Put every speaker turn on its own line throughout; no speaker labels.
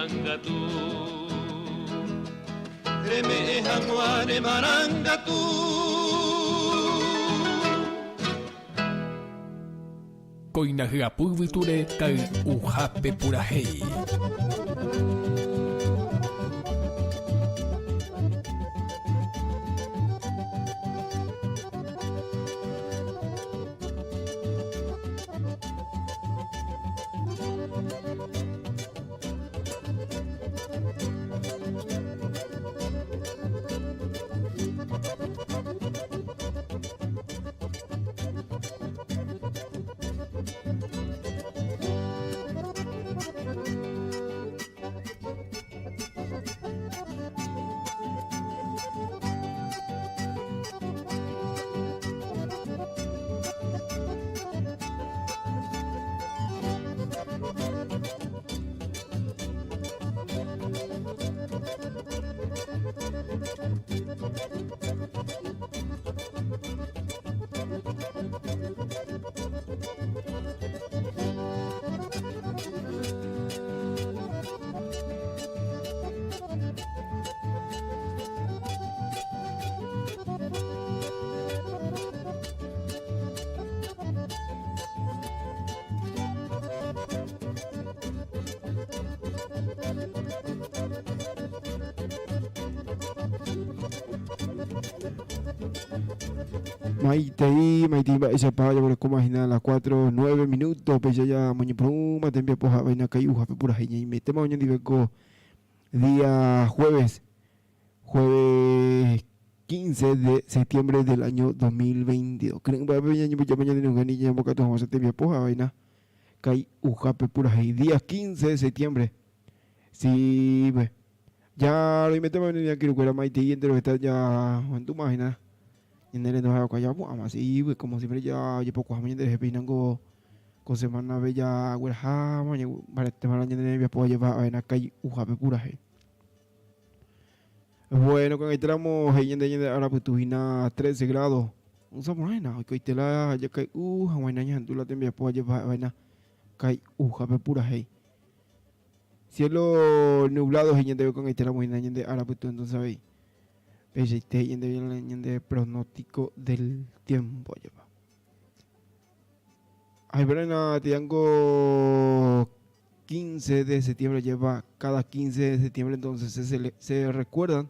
Marangatu. Reme'ẽ hag̃ua ne marangatu.
Kóina hyapu yvytúre kay'uhápe purahéi.
Maitei, maitei mba'éichapa jaguerekóma hína las 4, 9 minutos, péicha ja moñepyrũma tembiapo ha vaina kai'uhápe purahéi ñaimetéma oñondive ko día jueves, jueves 15 de septiembre del año 2022. Kyre'ỹ mba'épe ñañembojáma ñane rũgani ñambokatu hag̃ua che tembiapo ha vaina kai'uhápe purahéi. Día 15 de septiembre. Sí, pues. Ya roimetéma ñane angirũkuéra maitei enterovete ja ohendúma hína ñane renduha ja opu'ãma. Sí, pues como siempre ja ojepokuaháma ñanderehe pe hína ko ko semana-pe ja gueraháma mbaretéma la ñane rembiapo ajépa vaina kai'uhápe purahéi. Bueno, ko'ag̃aitéramo he'i ñande ñande arapytu hína 13 grado. Osa porã hína, oikoite la jakai'u hag̃uáina ñahendu la tembiapo ajépa ha'evaina kai'uhápe purahéi. Cielo nublado he'i ñandéve ko'ag̃aitéramo hína ñande arapytu entonces avei. Peichaite he'i ñandéve ñande pronóstico del tiempo ajépa. Aipórena tiango 15 de septiembre lleva cada 15 de septiembre entonces se, se recuerdan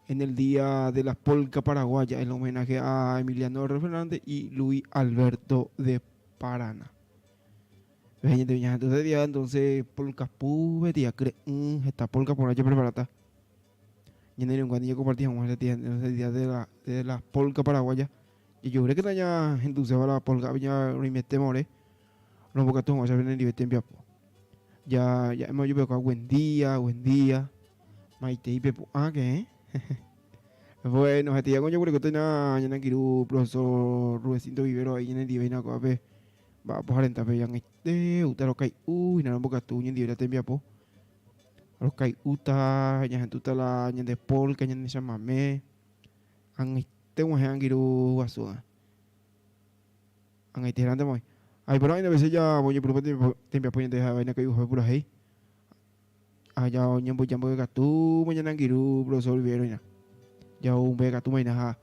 en el día de la polca paraguaya el homenaje a Emiliano R. Fernández y Luis Alberto de Paraná. Entonces día entonces polca pube día cre'ỹ heta polca porã jepreparata. Ñane renguã ni compartir hag̃ua entonces día de la, de la polca paraguaya. Jajurékena ñahenduséva la polca ña roimetéma ore rombokatu hag̃ua che nendive tembiapo. Ja ja'éma ojupe kua buen día, buen día. Maitei pepu'ãke, eh. Bueno, hete ya ojeguerekóta hína ñane angirũ profesor Rudecindo Vivero ahí ñanendive hína ko'ápe mba'apoha rendápe ag̃aite oúta rokai'u hína rombokatu ñandive la tembiapo. Rokai'úta, ñahendúta la ñande polka, ñane chamame. Ag̃aite og̃uahẽ angirũ guasu. Ag̃aite hérante voi. Aiporã oĩne veces ja oñepyrũ pe tembiapo ñande ha'éva kai'uhápe purahéi. Ha ja oñemboja mbeguekatu ñane angirũ profesor Vivero hína. Ja ou mbeguekatu hína ha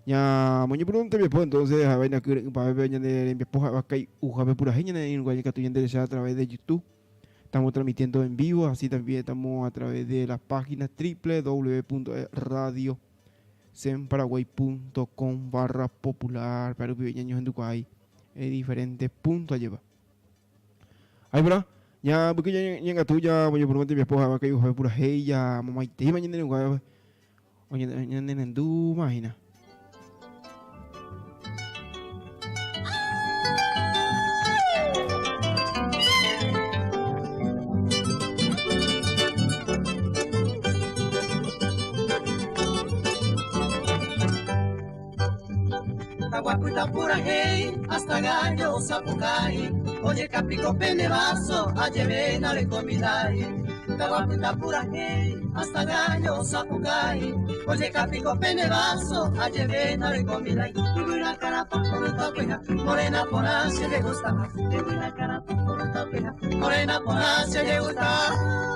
ñamoñepyrũ tembiapo entonces ha'éva hína kyre'ỹpápe ñane rembiapo ha'éva kai'uhápe purahéi ñane irũnguéra ikatu ñanderecha a través de YouTube. Estamos transmitiendo en vivo, así también estamos a través de la página www.radio cenparaguay.com barra popular pe rupive ñañohendukuaái en diferentes puntos ajépa. Ahí porã, ña mbyky ñangatu ja moñepyrũma tembiapo ha'éva kai'uhápe purahéi ja momaiteíma ñane renguápe oñanerendúma hína.
Taguapyta purahéi hasta gallo osapukái Ojekapiko pene vaso ajeve narekomidái Taguapyta purahéi hasta gallo osapukái Ojekapiko pene vaso ajeve narekomidái Yvyra karapa oruta opeha Morena porã che regustaha Yvyra karapa oruta opeha Morena porã che regustaha.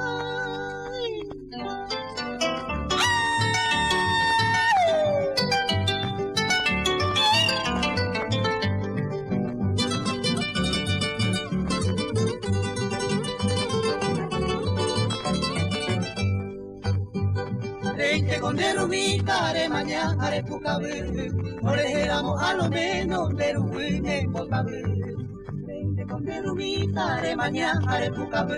Reinte con derrubita, re mañana, re pucabu, orejéramos a lo menos, derruine, botabu. Reinte con derrubita, re mañana, re pucabu,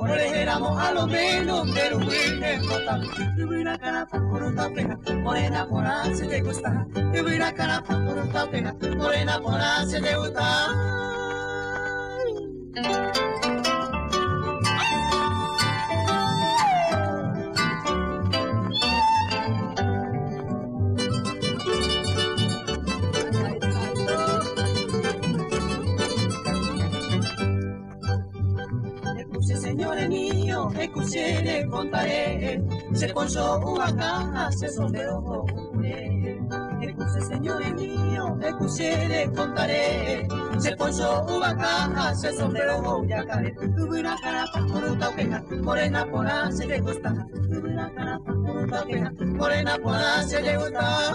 orejéramos a lo menos, derruine, botabu. Tubira carapa, por pena, morena por se te gusta. Tubira carapa, por pena, morena por se te gusta. Escuche, señores míos, escuche, le contaré. Se ponchó una caja, se sombrero Escuche, señores míos, escuche, le contaré. Se ponchó una caja, se sombrero yacaré. Una carapa por una morena por se le gusta. Una carapa por una morena por se le gusta.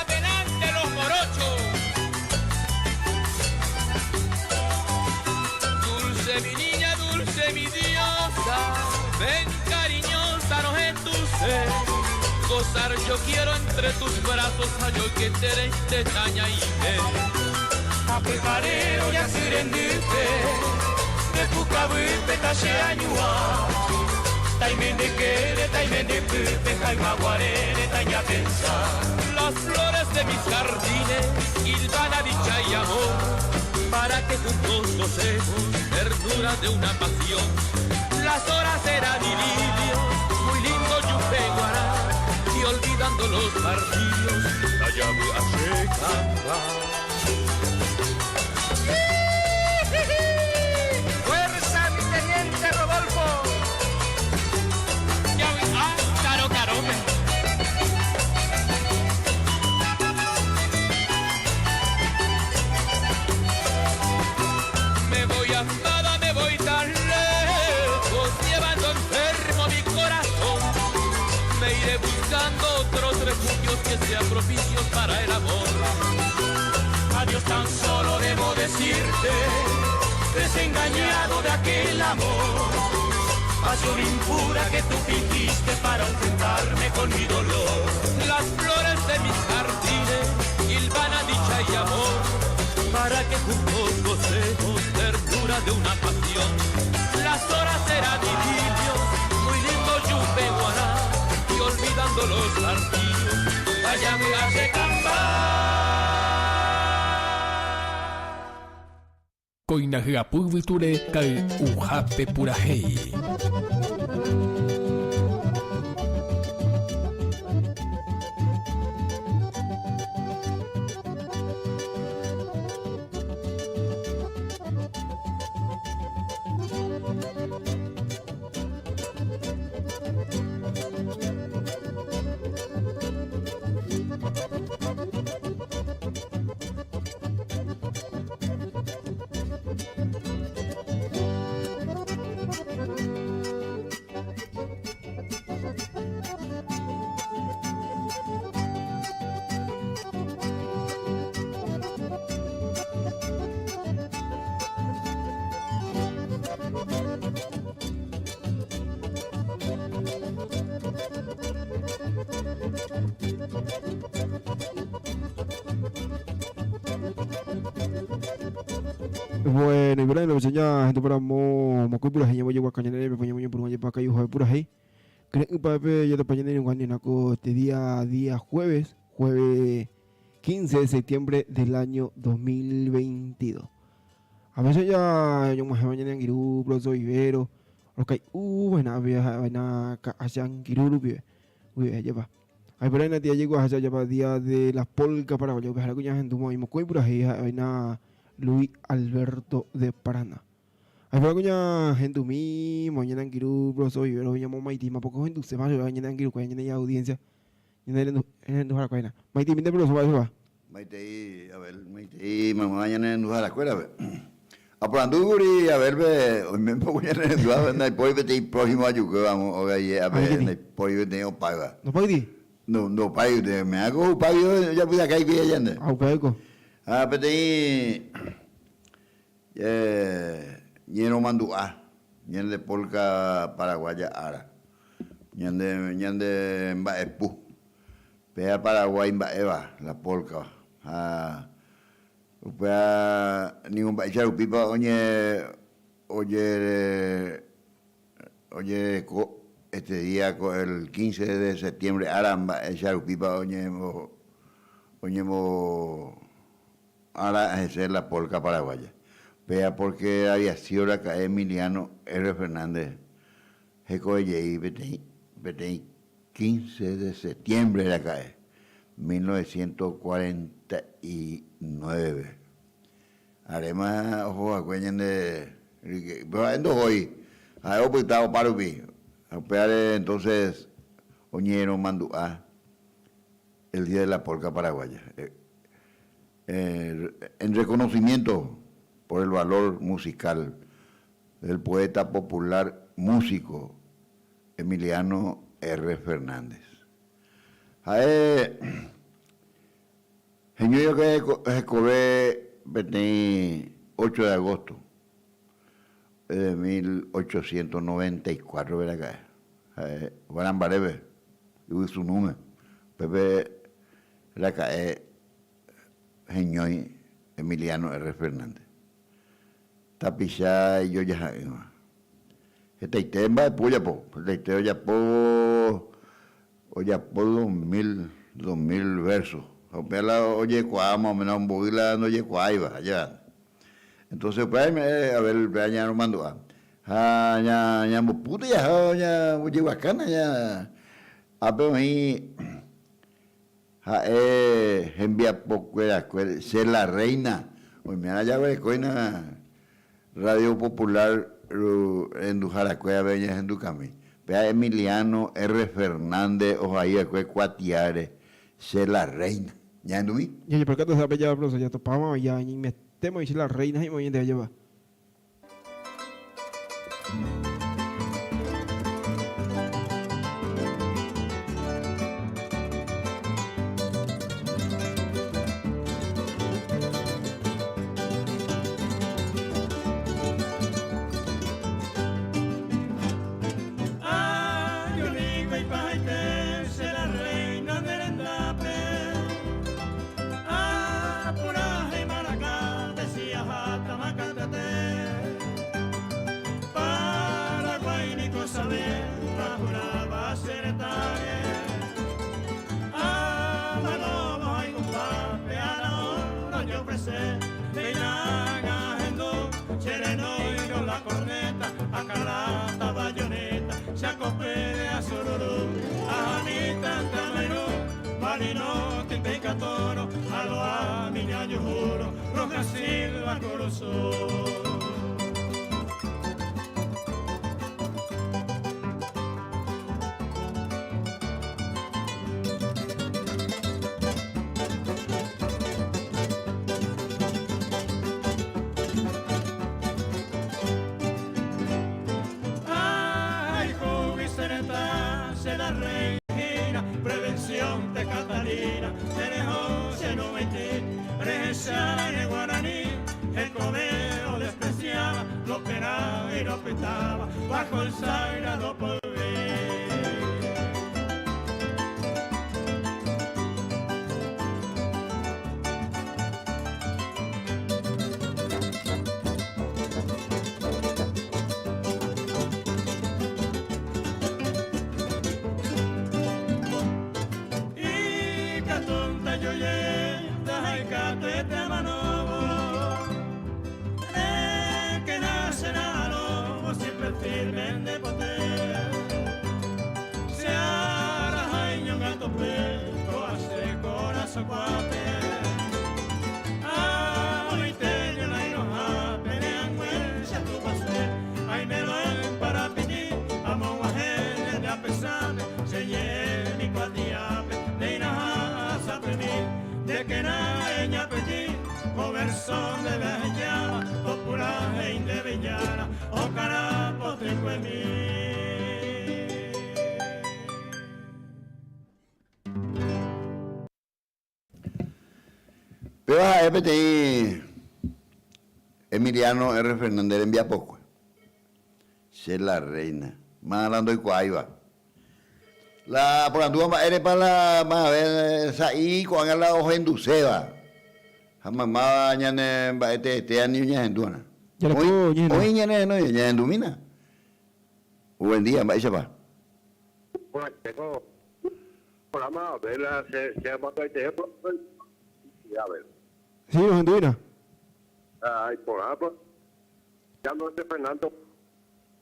¡Adelante los morochos! Dulce mi niña, dulce mi diosa, ven cariñosa, no en tu ser. Gozar yo quiero entre tus brazos, a yo que te te daña y ve.
Apeparero ya sirendite, de pucabupe tache añua. Taimende quere, taimende pupe, jaima guarere, taña pensa.
Las flores de mis jardines hilvana dicha y amor, para que juntos gocemos ternura de una pasión. Las horas serán idilios, muy lindo yupe guará, y olvidando los martirios, la llave hace cantar.
¡Fuerza, mi teniente Rodolfo!
Ya vi- ah, caro, caro, Me voy amada, me voy tan lejos, llevando enfermo mi corazón. Me iré buscando otros refugios que sean propicios para el amor.
Adiós tan solo debo decirte, desengañado de aquel amor. Pasión impura que tú fingiste para enfrentarme con mi dolor.
Las flores de mis jardines hilvana dicha y amor, para que juntos gocemos ternura de una pasión. Las horas serán idilios, muy lindo yupe guará, y olvidando los martirios, vayan a
Koina hyapy yvytúre kay'uhápe purahéi.
Bueno, y bueno, lo ya gente para mo mo pura henya mo caña me ponía mo por pa cayo pura hei. Creo que pa pe ya te paña ni guani nako este día jueves, jueves 15 de septiembre del año 2022. A veces ya yo me mañana en Giru, proso Ibero, ok, buena vieja vaina allá en Giru pibe. Uy, lleva. Ay, por ahí na tía llegó allá ya para día de las polcas para yo viajar cuña gente mo y mo pura hei vaina Luis Alberto de Paraná. Ay, por cuña gente mi, mañana en Giru, proso Ibero, llamo Maiti, ma poco gente se va mañana en Giru, cuña ya audiencia. Ñana en en jara cuña. Maiti, minde proso va va.
Maitei Abel, maitei maymáva ñane renduharakuérape. Aporandúkuri Abelpe oime poko ñane renduhápe ndaipóri peteĩ prójimo ajukuéva amo óga je'ápe ndaipóri peteĩ opáyva.
Ndopáyri?
No, ndopáy, me'ãko opáy ojapyhaka ikui'a ñande.
Ha upévako.
Ha peteĩ ñeromandu'a ñande polka paraguaya ára, ñande ñande mba'epu. Péva Paraguái mba'éva la polka ha upéva ningo mba'éicha rupípa ojereko este día ko el 15 de septiembre ára mba'éicha rupípa oñembo ára hese la polka paraguaya. Péva porque había sido raka'e Emiliano R. Fernández hekove jey peteĩ 15 de septiembre raka'e, 1949. Aréma oho va'ekue ñande ryke'y, péro ha'e ndohói, ha'e opyta opa rupi. Upévare entonces oñeromandu'a el Día de la Polca Paraguaya, en reconocimiento por el valor musical del poeta popular músico Emiliano R. Fernández. Ha'e heñói hekove peteĩ 8 de agosto de 1894-pe raka'e. Ha'e Guarambarépe, Yvysunúme, upépe raka'e heñói Emiliano R. Fernández. Tapicha ijojaha'ỹva. Hetaite mba'epu ojapo, hetaite ojapo, ojapo 2000, 2000 verso. Ha upéva la ojekuaa más o menos mboy la ndojekuaáiva, ajéva. Entonces upéva aime, a ver, upéva ñaromandu'a. Ha ñambopúta jaha ñambojeguakána ña, ápe oĩ Ha'e hembiapokuerakue Che la Reina, oiméva jaguerekóina Radio Popular renduharakuérape oñehendukami. Péva Emiliano R. Fernández ohaiva'ekue kuatiáre Che la Reina. Ñahendumi?
Ñañeperkata sápe java profesor jatopáma ja ñaimetéma oĩ Che la Reina he'íma oĩ ñandéve java.
Yso ndéve ahejáva, popurahéi ndéve Jára, okara potykuemi.
Péva ha'e peteĩ Emiliano R. Fernández rembiapokue. Che la reina. Máva ndoikuaáiva. La aporandúva mba'érepa la mavave sa'i ko'ág̃a la ohenduséva. Ha maymáva ñane mba'e teetéva ni oñehendúva'erã. Oĩ ñane renói, ñahendumína. Buen día, mba'éichapa?
Porãitéko programa Abel che che amoaguaiteve Abel.
Sí, rohendúina.
Ah, iporã pues. Ya no este Fernando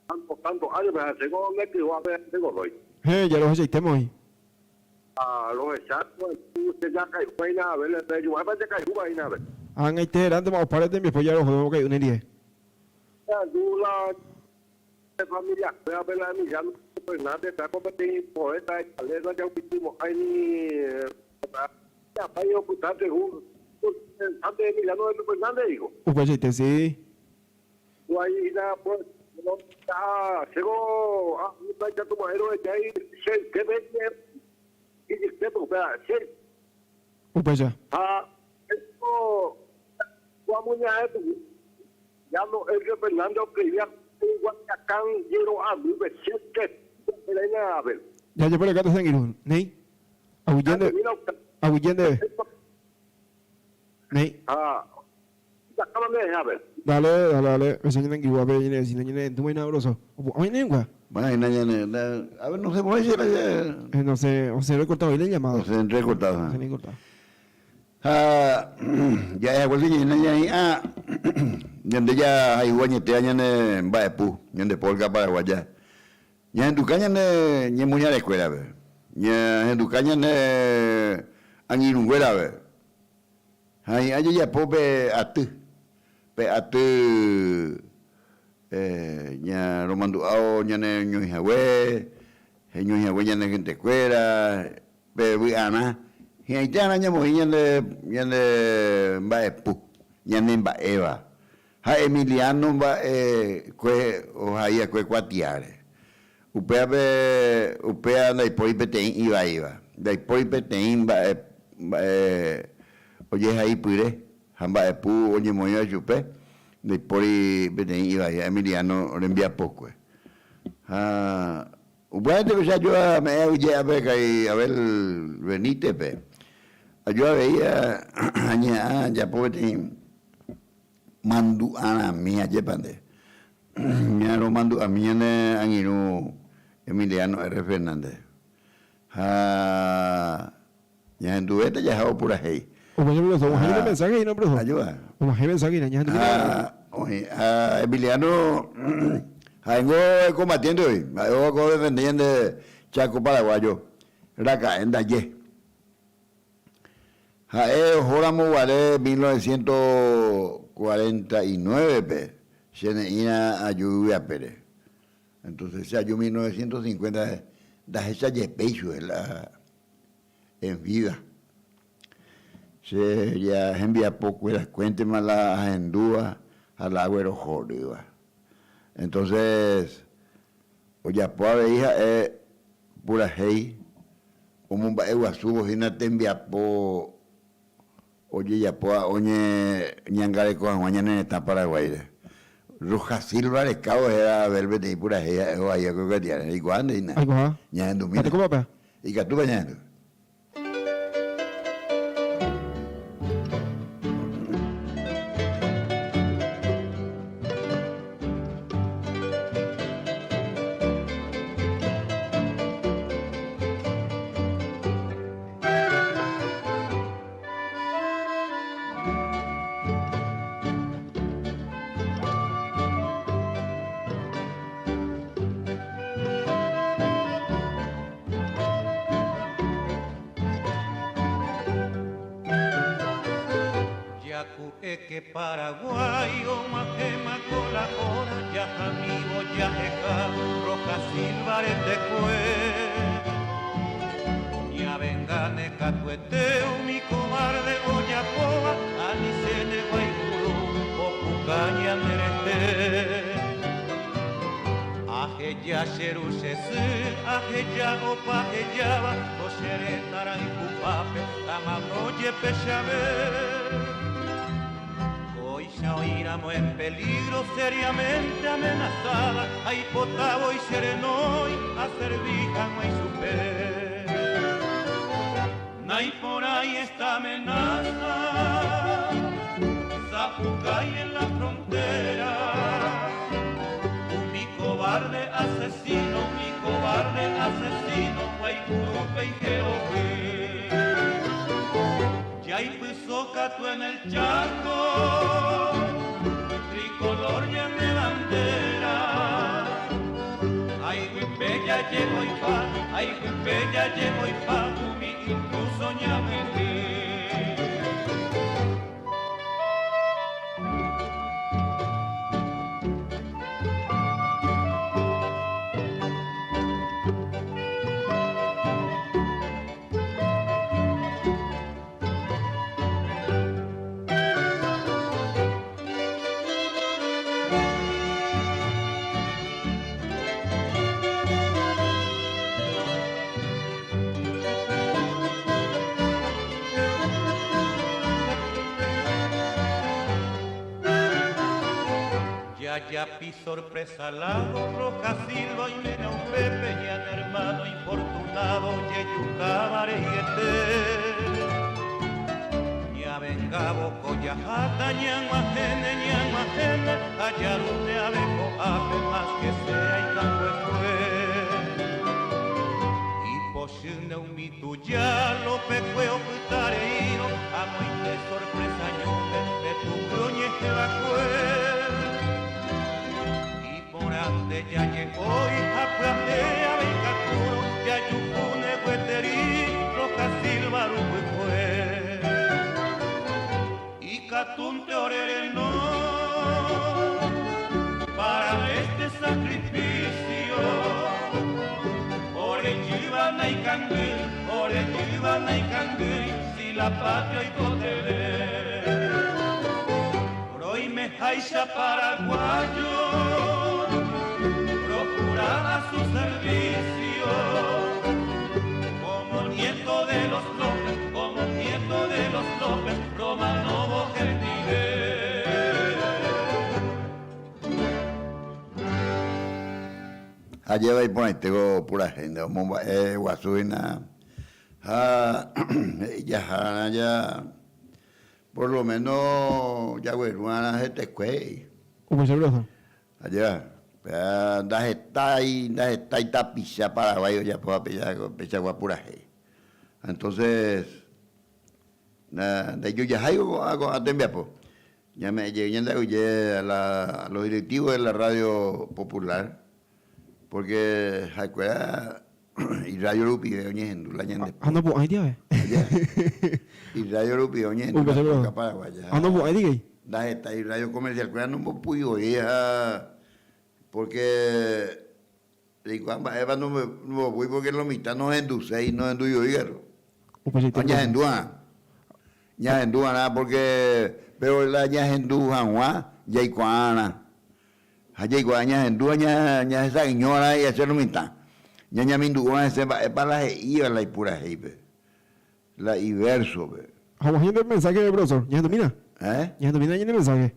tanto tanto años pe ha chéko nekyva pe ndegodói.
Héẽ, ja rohechaitéma oĩ.
Ha rohecha che jakay'úva hína Abel, pejuápa che kay'úva hína Abel.
Ág̃aite herántema opáre tembiapo ja rohóva kay'u nendive.
Arandu la che familiakuérape la Emiliano Fernández ko peteĩ poeta italeta jaupytymo'ãi ni japái opyta según pensante Emiliano Fernández dijo.
Upeichaite si.
Guai hína pues ha chéko ha ikatumo'ãi rohejái che yképe ijyképe upéva che.
Upéicha.
Ha chéko amuñahe tugui. Llano R. Fernández oscribía Guayacán jero'amýpe che reina Abel.
Jajeporekáta che angirũ. Néi. Aguyje ndéve. Aguyje ndéve. Néi.
Ha Acaba nde rehe Abel.
Dale, dale, dale. Péicha ñane angirũ ápe ñane vecino ñane rendúma hína groso. Opu'ã hína hikuái.
Bueno, hína ñane, a ver, no sé por qué
che. No sé, osẽ recortado ahí la llamada.
Osẽ recortado.
Osẽ recortado.
Ha ja'e haguéicha ñaína ñaĩ'a ñande jahayhu añetéva ñane mba'epu, ñande polka paraguaya. Ñahenduka ñane ñemoñarekuérape, ñahenduka ñane angirũnguérape. Ha hi'ã jajapo pe aty, pe aty ñaromandu'ávo ñane ñoĩhague, heñoihague ñane gentekuéra, Pe vy'arã, hi'ãite arã ñamoĩ ñande ñande mba'epu, ñane mba'éva. Ha Emiliano mba'ekue ohai akue kuatiáre. Upévape upéva ndaipóri peteĩ ivaíva, ndaipóri peteĩ mba'e mba'e ojehai pyre ha mba'epu oñemoĩva chupe, ndaipóri peteĩ ivaíva Emiliano rembiapokue. Ha Upévante che aju ame'ẽ aguyje ápe karai Abel Benítez-pe. Aju avei añeha'ã ajapo peteĩ mandu'arãmi ajépa nde. Ñaromandu'ami ñane angirũ Emiliano R. Fernández. Ha ñahenduvéta jahávo purahéi.
Og̃uahẽ mensaje hína profesor.
Ajúa.
Og̃uahẽ mensaje hína ñahendumína.
Ha oĩ ha Emiliano ha'éngo ecombatiente oĩ. Ha'e ko odefende ñande Chaco paraguayo raka'e ndaje. Ha'e ohóramo guare 1949-pe che ne'ĩra aju yvyapére. Entonces che aju 1950 ndahechajepéi chupe la en vida. Che ja hembiapo kuerakuéntema la ahendúva ha la aguerohorýva. Entonces ojapo avei ha'e purahéi omomba'eguasúvo hína tembiapo ojejapóva oñeñangareko hag̃ua ñane retã Paraguáire. Rojas Silva rekávo héra Abel peteĩ purahéi ha'e ohaíva ko kuatiáre. Reikuaa nde hína?
Aikuaa.
Ñahendumína.
Atekópa?
Ikatúpa ñahendu?
Jaku'éke Paraguái og̃uahẽma ko la hora jahamívo jaheka Rojas Silva retekue. Ñavengáne katuete umi cobarde ojapóva anichéne guaigui. Che ru che sy aheja opa hejáva ko che retã rayhupápe tamano jepe chave. Kóicha oĩramo en peligro seriamente amenazada aipotávo che renói aservi hag̃ua ichupe. Naiporãi esta amenaza Sapukái en la frontera Umi cobarde asesino Umi cobarde asesino Guaikurupe ijeroky Jaipyso katu en el Chaco Tricolor ñane bandera Aiguipe jajehoipa Aiguipe jajehoipa Umi intruso ñamyendy. Jajapi sorpresa lado Rojas Silva oiméne upépe ñane hermano infortunado ojejukáva reiete. Ñavengávo ko jaháta ñag̃uahẽne ñag̃uahẽne ha jarúne ave ko'ápe más que sea ikanguekue. Ipochýne umi tuja Lopekue opyta reírõ amoite sorpresa ñúme pe tuguy oñehẽva'ekue. Iporãnte jaje'ói ha pya'e avei katúrõ jajuhúne gueteri Rojas Silva ruguykue. Ikatúnte ore renói para este sacrificio Ore jyva naikangy, ore jyva naikangýi si la patria oikotevẽ. Roimeháicha paraguayo rojura a su servicio Como nieto de los López, como nieto de los López Romanovo hendive.
Ajéva iporãite ko purahéi nde omomba'e guasu hína ha he'i jaha ja Por lo menos jagueru'arã hetekue he'i.
Upéicha Rosa.
Ajéva, péa ndahetái, ndahetái tapicha Paraguái ojapóva peichagua purahéi. Entonces, ndaijojahái ko'ã ko'ã tembiapo. Ñame'ẽ jey ñande aguyje a la, a los directivos de la radio popular, porque ha'ekuéra Irradio rupive oñehendu la ñande.
Ha nopu'ãiti ave.
Irradio rupive oñehendu la polka paraguaya.
Ha nopu'ãiti kei.
Ndahetái radio comercial kuéra nombopúi voi ha porque reikuaa mba'épa nombopúi porque lo mitã nohenduséi, nohendúi voi katu.
Upeichaite.
Ha ñahendu va'erã. Ñahendu va'erã porque pero la ñahendu haguã jaikuaa va'erã. Ha jaikuaa ñahendu ha ñahesa'ỹiñóva'erã he'iase lo mitã. Ñañamindu'úva'erã hese mba'épa la he'íva la ipurahéipe, la ivérsope.
Ha og̃uahẽ ñande mensaje, profesor. Ñahendumína.
Eh?
Ñahendumína ñane mensaje.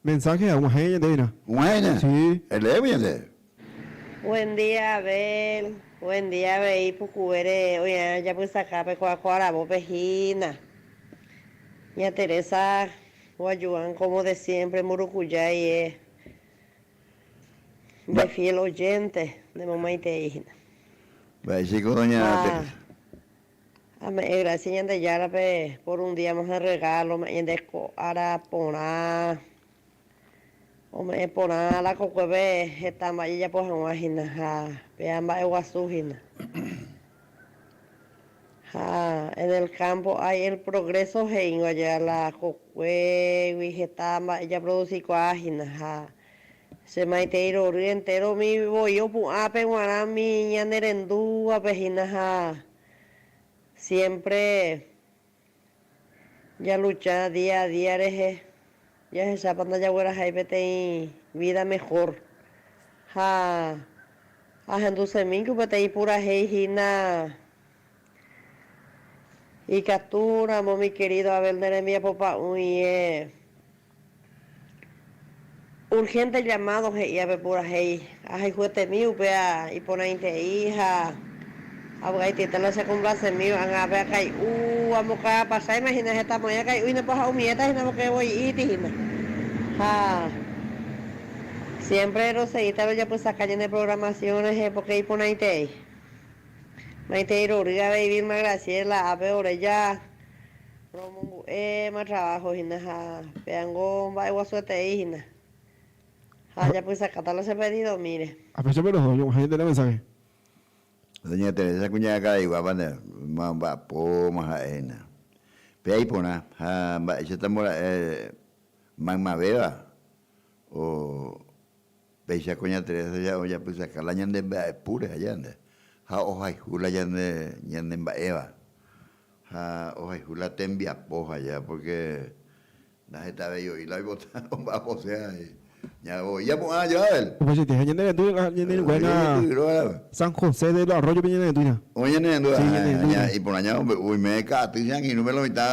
Mensaje og̃uahẽ ñandévina.
Og̃uahẽna?
Sí.
Eleémi ñandéve.
Buen día Abel, buen día avei pukuvére oĩ'arã japysakápe ko akoaravópe hína. Ña Teresa Guayuan como de siempre Mburukuja ie nde fiel oyente ne momaitei hína.
Mba'éichaiko doña Teresa.
Ame'ẽ gracia Ñandejárape por un día más de regalo ome'ẽ ñande ko ára porã, ome'ẽ porã la kokuépe heta mba'e jajapo hag̃ua hína ha péva mba'eguasu hína. Ha en el campo hay el progreso he'íngo aja la kokuégui heta mba'e japroducikuaa hína ha che maitei rory entero umi voi opu'ãpe g̃uarã umi ñanerendúvape hína ha siempre jalucha día a día rehe jahechápa ndajaguerahái peteĩ vida mejor ha. Ahendusemínko peteĩ purahéi hína ikatúramo mi querido Abel ne rembiapo pa'ũie. Urgente llamado he'i ape purahéi ahayhuetemi upéva iporãitei ha avy'aiteita la che complacemíva ág̃a ape akai'u amoka'apacháima hína heta moĩ akai'u hína poha'umiéta hína porque voi'íti hína ha siempre roseguíta rojapysaka ñane programación rehe porque iporãitei. Maitei rory avei Vilma Graciela ápe ore ja Romongu'éma trabajo hína ha péango mba'eguasuetei hína. Ha ajapysakáta la che pedidomíre.
A fecha pero oñog̃uahẽ ñande la mensaje.
Doña Teresa kuña karaiguápa nde mba'apóma ha'e hína. Péa iporã ha mba'éicha tambora'e maymavéva o péicha kuña Teresa ja ojapysaka la ñande mba'epúre aja nde ha ohayhu la ñande ñane mba'éva. Ha ohayhu la tembiapo aja porque ndahetavéi oĩ la oipota omba'aposéva ña voi japu'ã aja Abel.
Upéichaite, ha ñane rendu ñane rendukuéra San José de los Arroyos-pe ñane renduína.
Oĩ ñane rendúva, ha iporã ñamombe'u oime ka'aty che angirũme lo mitã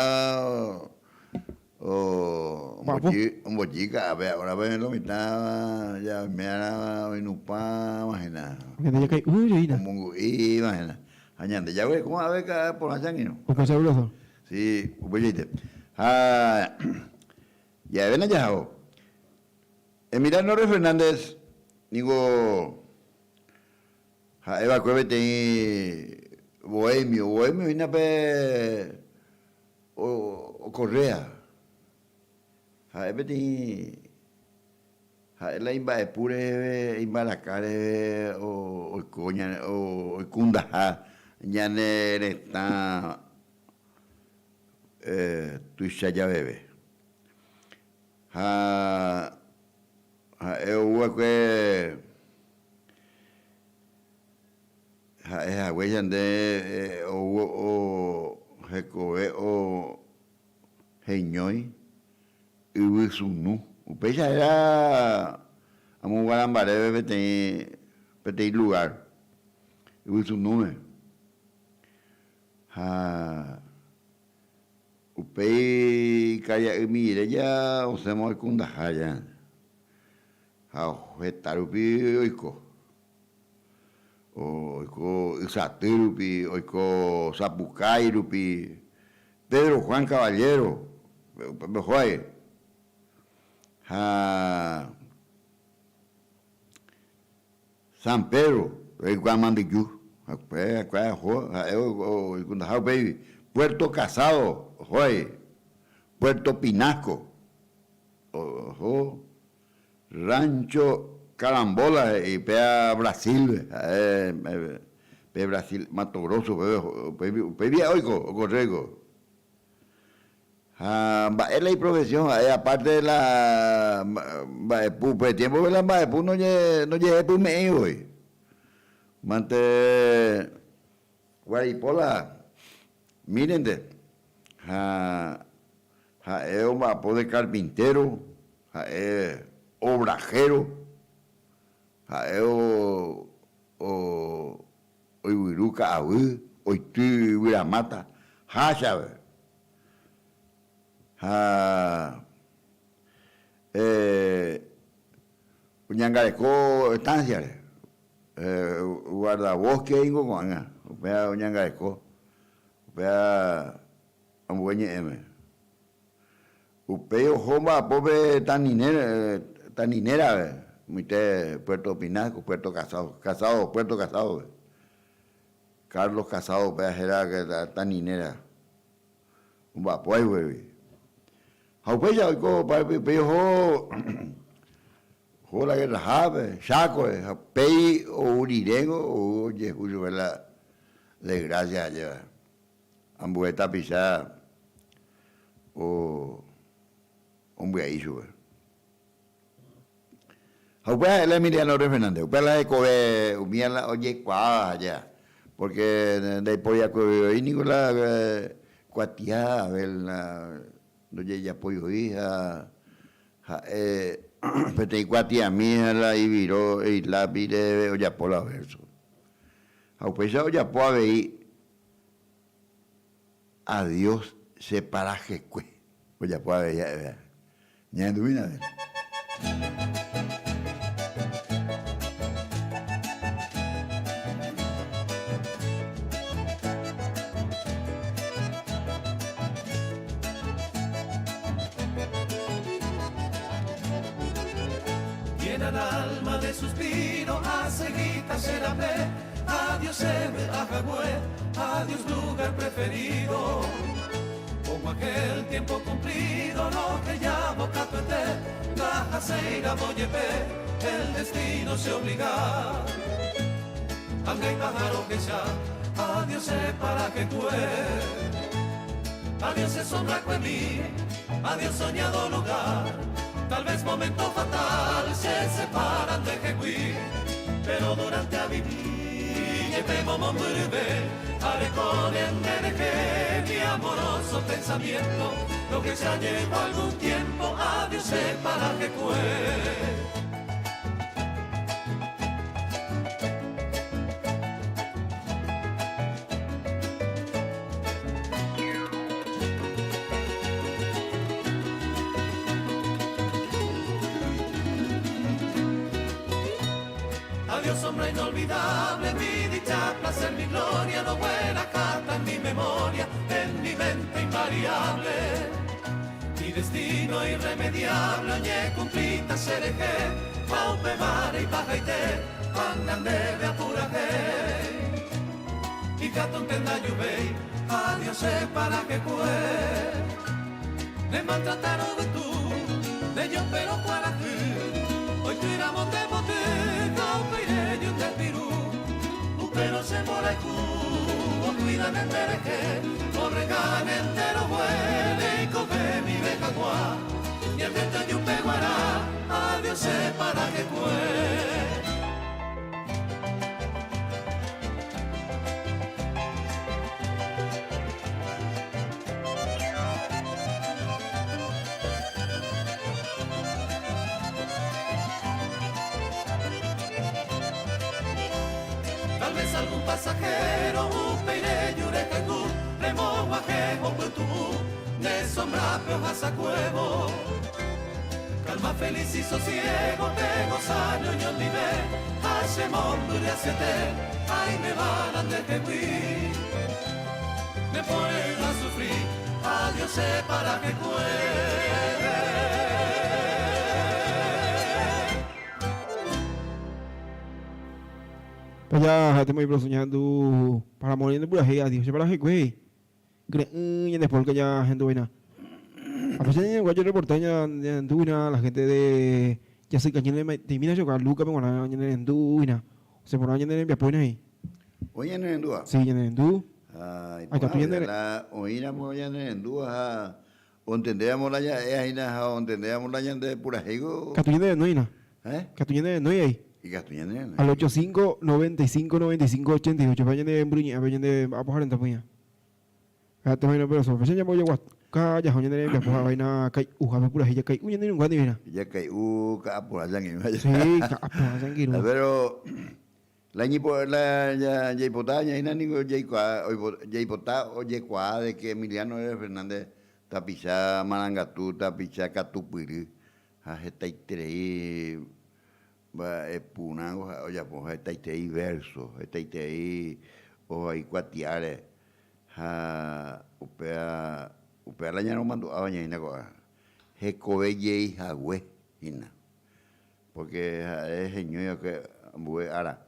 ombojy ka'ape ahora pe lo mitã ja oime arã oinupãva hína.
Ñande jakai'y reína.
Omongu'íva hína. Ha ñande jaguereko ave ka'a porã che angirũ.
Upéicha sabroso.
Sí, upeichaite. Ha ja'evéna jahavo. Emiliano Torres Fernández ningo ha'e va'ekue peteĩ bohemio, bohemio hína pe okorrea. Ha'e peteĩ ha'e la imba'epu reheve, imbaraka reheve oiko oikundaha ñane retã tuicha javeve. Ha ha'e ou va'ekue Ha'e haguéicha nde ou hekove heñói yvy sunu. Upéicha héra amoguarambaréve peteĩ peteĩ lugar yvy sunúme. Ha upéi karia'ymi rire ja osẽma oikundaha ja. Ha heta rupi oiko. Oiko Ysaty rupi, oiko Sapukái rupi, Pedro Juan Caballero, upépe oho'ae. Ha San Pedro, oikuaa Mandyju, ha'e oho, ha'e oikundaha upéi Puerto Casado oho'ae, Puerto Pinasco oho. Rancho Carambola he'i péa Brasil-pe, ha'e pe Brasil Mato Grosso peve, upéi oiko, okorre oiko. Ha mba'e la iprofesión ha'e aparte de la mba'epu, upe tiempo-pe la mba'epu ndojehepyme'ẽi voi. Mante Guaripóla mírente ha Ha'e omba'apo de carpintero, ha'e obrajero, ha'e oivyru ka'aguy, oity yvyramáta háchape. Ha oñangareko estancia-re, guardabosque ningo ko'ág̃a, upéva oñangareko, upéva Ambue ñe'ẽme. Upéi oho mba'apo pe taninera-pe, muite Puerto Pinasco, Puerto Casado, Casado, Puerto Casado-pe. Carlos Casado upéva héra taninera. Omba'apo haigui. Ha upéicha oiko opárupi, upéi oho oho la guerra-hápe, Chákope, ha upéi ou riréngo ou ojehu chupe la desgracia ajéva. Ambue tapicha ombyai chupe. Ha upéva ha'e la Emiliano Torres Fernández, upéva la hekove umíva la ojekuaáva aja, porque ndaiporiakue voi niko la kuatia Abel la ndojejapói voi ha ha'e. Peteĩ kuatiami ha la iviro ilápi reheve ojapo la vérso. Ha upéicha ojapo avei Adiós che parajekue. Ojapo avei ha'eve. Ñahendumína avei.
Llena el alma de suspiro, hace serape, adiós M. Ajagüe, adiós lugar preferido. Como aquel tiempo cumplido, lo que ya boca tuete, la aceira boyepe, el destino se obliga. Aunque hay pájaro que ya, adiós se para que cue. Adiós se sombra mí, adiós soñado lugar. Tal vez momento fatal se separan de Jehui, pero durante a vivir, haré con el mi amoroso pensamiento, lo que se llevó algún tiempo, adiós se para que cue. Adiós sombra inolvidable, mi dicha, placer, mi gloria, no buena carta en mi memoria, en mi mente invariable. Mi destino irremediable, oye cumplita sereje, paupe mare y pajaite, pangan debe apuraje. Y catón tenda yubei, adiós se para que cue. De maltrataron de tú, de yo pero cuarajú, hoy tiramos de bote, caupeire y un pirú, pero se morejú, o cuidan en dereje, o regan entero huele y come mi bejaguá, y el viento y un peguará, adiós se para que cue. Tal vez algún pasajero, un peire, yurecaicú, remo, guajejo, putuú, de sombra, peojaza, cuevo. Calma, feliz y sosiego, te gozaño, ñon vive, hacemos siete, ay me van a de Me ponen a sufrir, adiós sé para que cueve.
Pues ya, te voy soñando para morir de pura adiós para que güey. Creen después que ya gente buena. A pesar de que yo reporté ya en la gente de ya sé que de mina yo Luca me guarda en Duina. Se por ahí en Viapoina ahí.
Oye en Endúa.
Sí, en Endú.
Ay, pues, la oíramos ya en Endúa, o entendíamos la ya, ahí na, o entendíamos la ya de Purajego.
Catuña de Noina.
¿Eh?
Catuña de Noia ahí.
Y Catuña de
Al 85 95 95 88. Vayan de Bruña, vayan de Apojar en Tapuña. Fíjate, vaina, pero eso, ya voy a calla, joña de Viapoja, vaina, kai, uja, pura, ya kai, uña de un guandi, mira.
Ya kai, u, ka, por allá en
Sí, ka, por allá en
Pero la ñipo, la ya yaipotá, ya ina ningo yaikua, yaipotá o yaikua de que Emiliano R. Fernández tapicha marangatú, tapicha katupyry, ha hetaiterei mba'eporãngo ha ojapo hetaiterei verso, hetaiterei ohaikuatiáre ha upéva upéva la ñaromandu'áva ñaína ko'ág̃a hekove jey hague hína porque ha'e heñói va'ekue ambue ára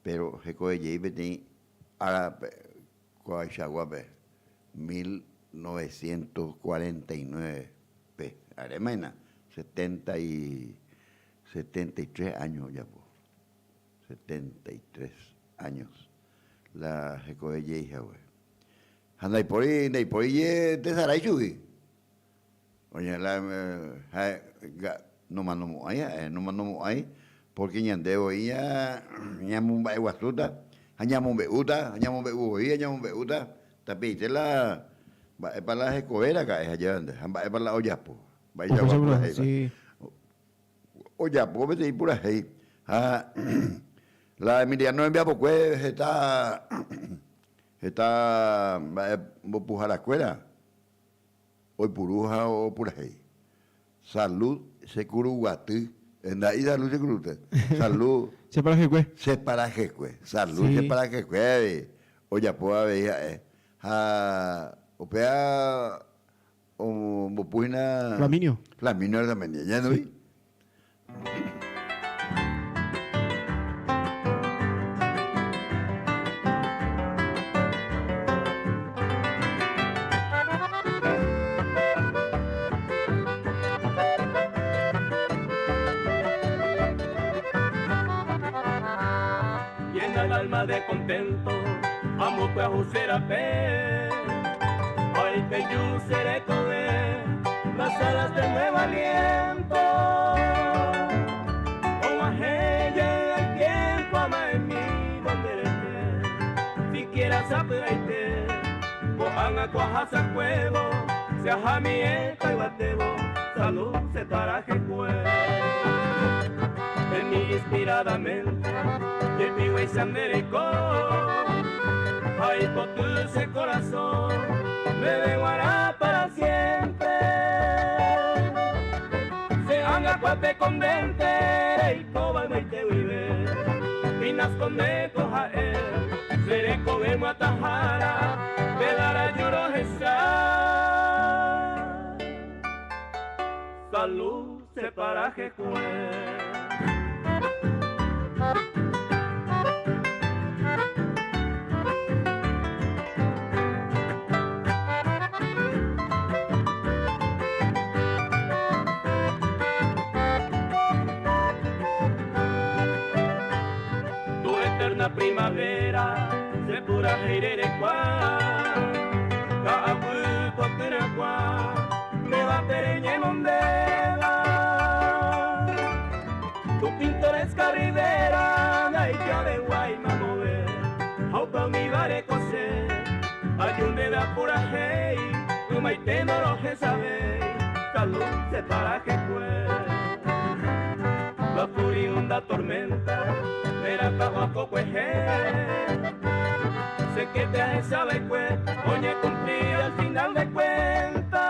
pero hekove jey peteĩ árape ko'aichaguápe 1949 pe aréma hína 73 años ojapo 73 años la hekove jey hague ha ndaipóri ndaipóri je tesarái chugui oñe la ha'e nomanomo'ãi ha'e nomanomo'ãi porque ñande voi ñamomba'eguasúta ha ñamombe'úta ha ñamombe'u voi ha ñamombe'úta tapiaite la mba'épa la hekove raka'e ha jevante ha mba'épa la ojapo mba'eichagua purahéipa. Ojapo peteĩ purahéi ha la Emiliano rembiapokue heta heta mba'e mbopuharakuéra oipuru ha opurahéi. Salud che kuruguaty, nda'i salud che kuruguaty, salud
Che parajekue.
Che parajekue, salud che parajekue avei ojapo avei ha'e ha upéva Ombopu hína.
Flaminio.
Flaminio Arzamendia. Ñahenduvi?
Llena el alma de contento, amo pyahu che rape. Oipeju che rekove, las alas de nuevo aliento. Og̃uahẽ jey el tiempo ama'ẽmívo nde rehe, siquiera sapy'aite, ko'ág̃a ko ahasakuévo, che ahamiéta yvatévo, salud che parajekue. En mi inspirada mente, jepiguéicha nde reko, ha ipoty che korasõ, ndéve g̃uarã para siempre. Che ánga kuape kondénte reikóva ymaite guive, Pinasco ndéko ha'e, che rekove myatãhára, pe daraju rohecha. Salud che parajekue. Tu eterna primavera che purahéi rerekua, ka'aguy potyrãkua. Pévape reñemondéva Tu pintoresca ribera ndaijaveguái mamove Ha upe umíva rekose Aju ndéve apurahéi Ymaite ndorohechavéi Salud che parajekue La furibunda tormenta Nderapa oakokuehe Che que te ahechava'ekue Oñekumpli al final de cuenta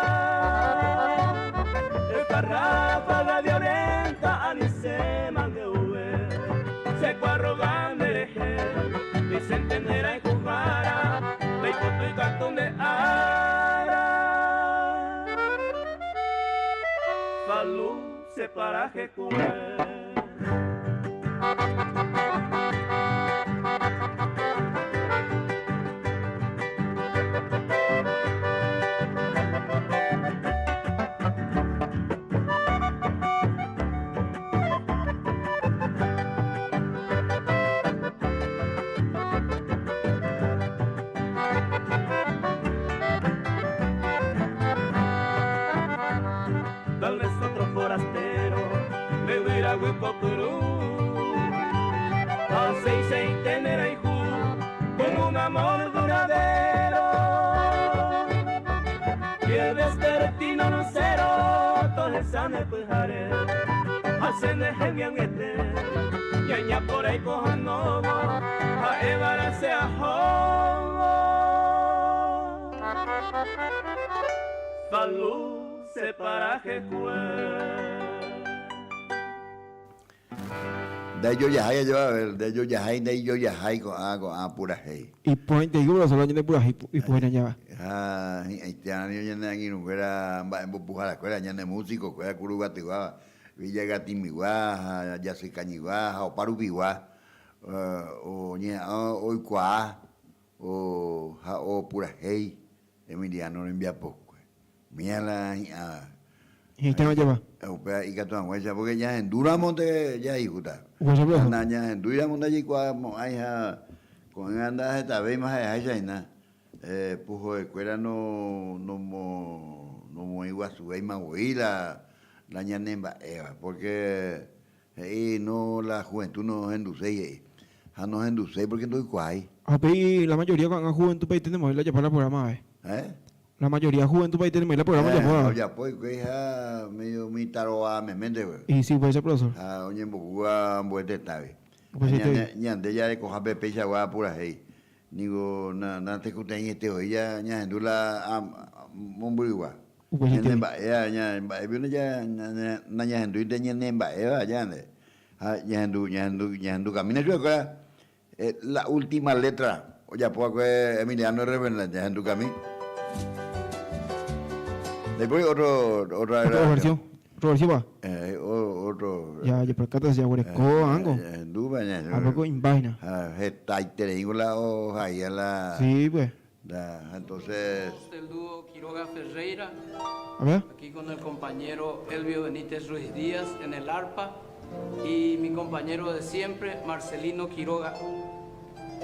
Esta ráfaga violenta Ani che mande'uve Che kuarroga nderehe Vicente nde rayhuhára Ndaipoty katu nde ára Salud che parajekue. Tal vez otro forastero me hubiera guipopyrũ Ha seiseite nerayhu con un amor duradero Y el vespertino lucero tohesa ne pyhare Ha che ne hemiag̃uiete ñaña porã ipohãnóvo ha'évara che ahóvo Salud che parajekue.
Ndaijojahái ajéva Abel, ndaijojahái, ndaijojahái ko'ã ko'ã purahéi.
Iporãiteiko Venezuela ñande purahéi ipohéi añáva.
Ha hi'ãite arã ñane angirũnguéra mba'embopuharakuéra, ñane músico-kuéra Kuruguatyguáva, Villa Gatimigua ha Jasykañygua ha opa rupigua oñeha'ã oikuaa ha opurahéi Emiliano rembiapokue. Umíva la hi'ãva.
Hi'ãitéma ajépa.
Upéva ikatu hag̃uáicha, pórke ñahendúramonte jahayhúta.
Upéicha
Ha nañahendúiramo ndajaikuaamo'ãi ha ko'ág̃a ndahetavéima ha'eháicha hína. Puhoekuéra no nomoĩguasuvéima voi la ñanemba'éva, pórke he'i no la juventud nohenduséi he'i. Ha nohenduséi pórke ndoikuaái.
Ha upéi la mayoría ko'ág̃a juventud-pe iténtema voi la ojapo la programa-ve.
Eh?
La mayoría juventud paite la programa ojapóva.
Ojapo hikuái ha medio umi tarova meménte.
Y sí, upéicha profesor.
Ha oñembohúva ambue tetãgui. Ñande jarekohápe peichagua purahéi niko natekotevẽiete voi ñahendu la mombyrygua. Ñane mba'éva, mba'épe nañahendúinte ñane mba'éva ñande. Ha ñahendu, ñahendu, ñahendukamína chupekuéra la última letra ojapo va'ekue Emiliano Reverend, ñahendukami. Ndaipóri otro, otra
Otra versión. Otra versión va.
Otro.
Ya, jeperkáta si aguereko ángo.
Ñahendúva, ñahendu.
Algo imbágina.
Ha hetaitereíngo la ohaía la.
Sí, pues.
La, entonces.
Del dúo Quiroga Ferreira.
A ver.
Aquí con el compañero Elvio Benítez Ruiz Díaz en el arpa y mi compañero de siempre, Marcelino Quiroga.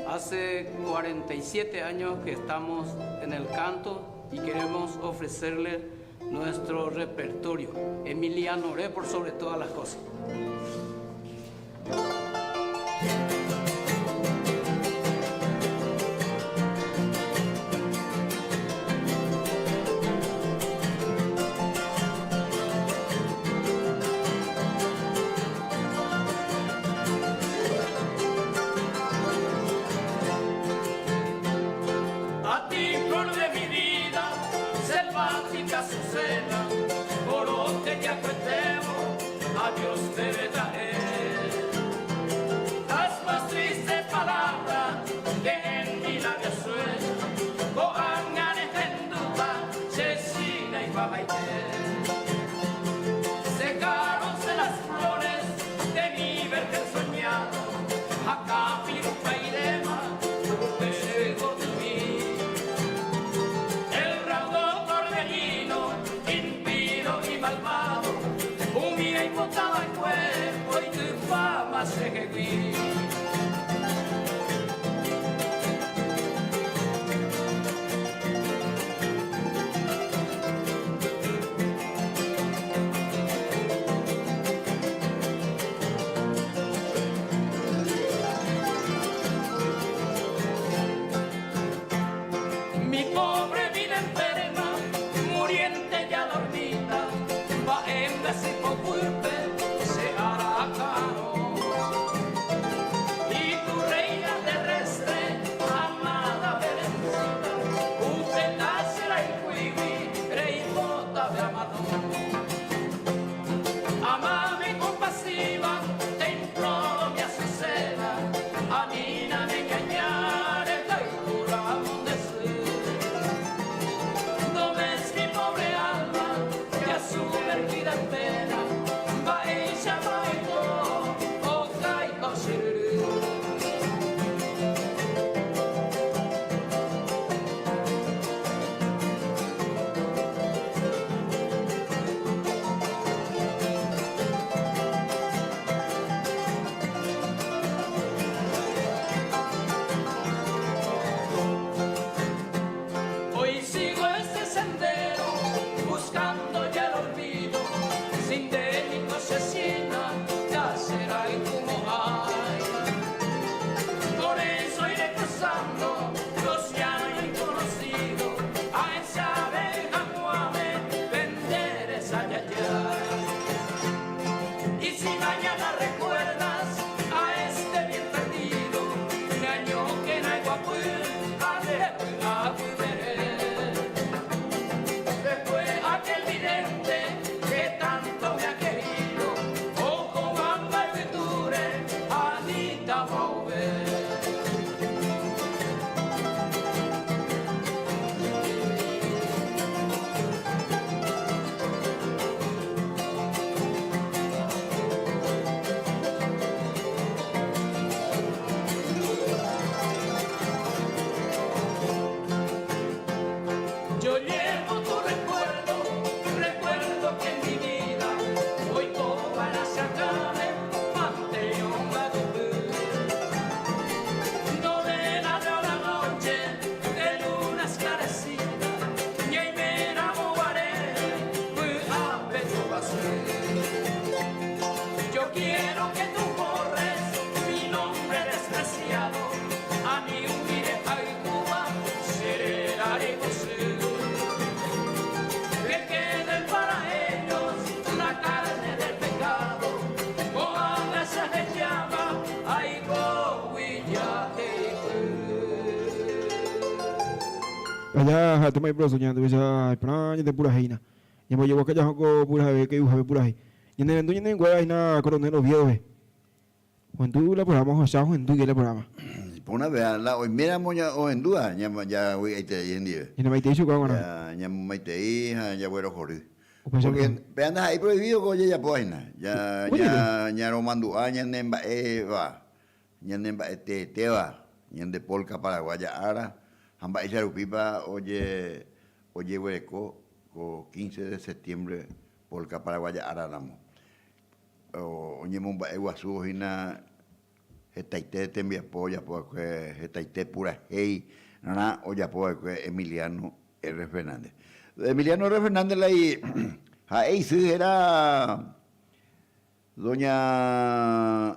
Hace 47 años que estamos en el canto y queremos ofrecerle nuestro repertorio. Emiliano Oré por sobre todas las cosas. A ti, flor de mi vida, selvática azucena, corote que acuetemo, a Dios debe traer. Las más tristes palabras que en mi labio suena, coangane henduba, chesina y babaite. Secáronse las flores de mi vergel soñado, acá pirupa irema, El raudo torbellino, impío y malvado, humilla y botaba el cuerpo y tu fama se que Mi pobre vida enferma, muriente ya dormida, va en se hará caro.
Allá ha tema iproso ñande tuicha iporã ñande purahéina. Ñambojeguaka jaho ko purahéi kay'uhápe purahéi. Ñane rendu ñane nguéra hína Coronel Oviedo-pe. Ohendu la programa ohecha ohendúke la programa.
Iporã pe la oiméramo ohendúva javy'aiterei hendive.
Ñanemaitei chupe g̃uarã.
Ñamomaitei ha jaguerohory. Porque pe ndaha'éi prohibido ko ojejapóva hína. Ñaromandu'a ñane mba'éva, ñane mba'e teetéva, ñande polka paraguaya ára ha mba'éicha rupípa ojeguereko ko 15 de septiembre polka paraguaya ára ramo. Oñemomba'e guasu hína hetaite tembiapo ojapo va'ekue, hetaite purahéi rã ojapo va'ekue Emiliano R. Fernández. Emiliano R. Fernández la ha'e isy héra doña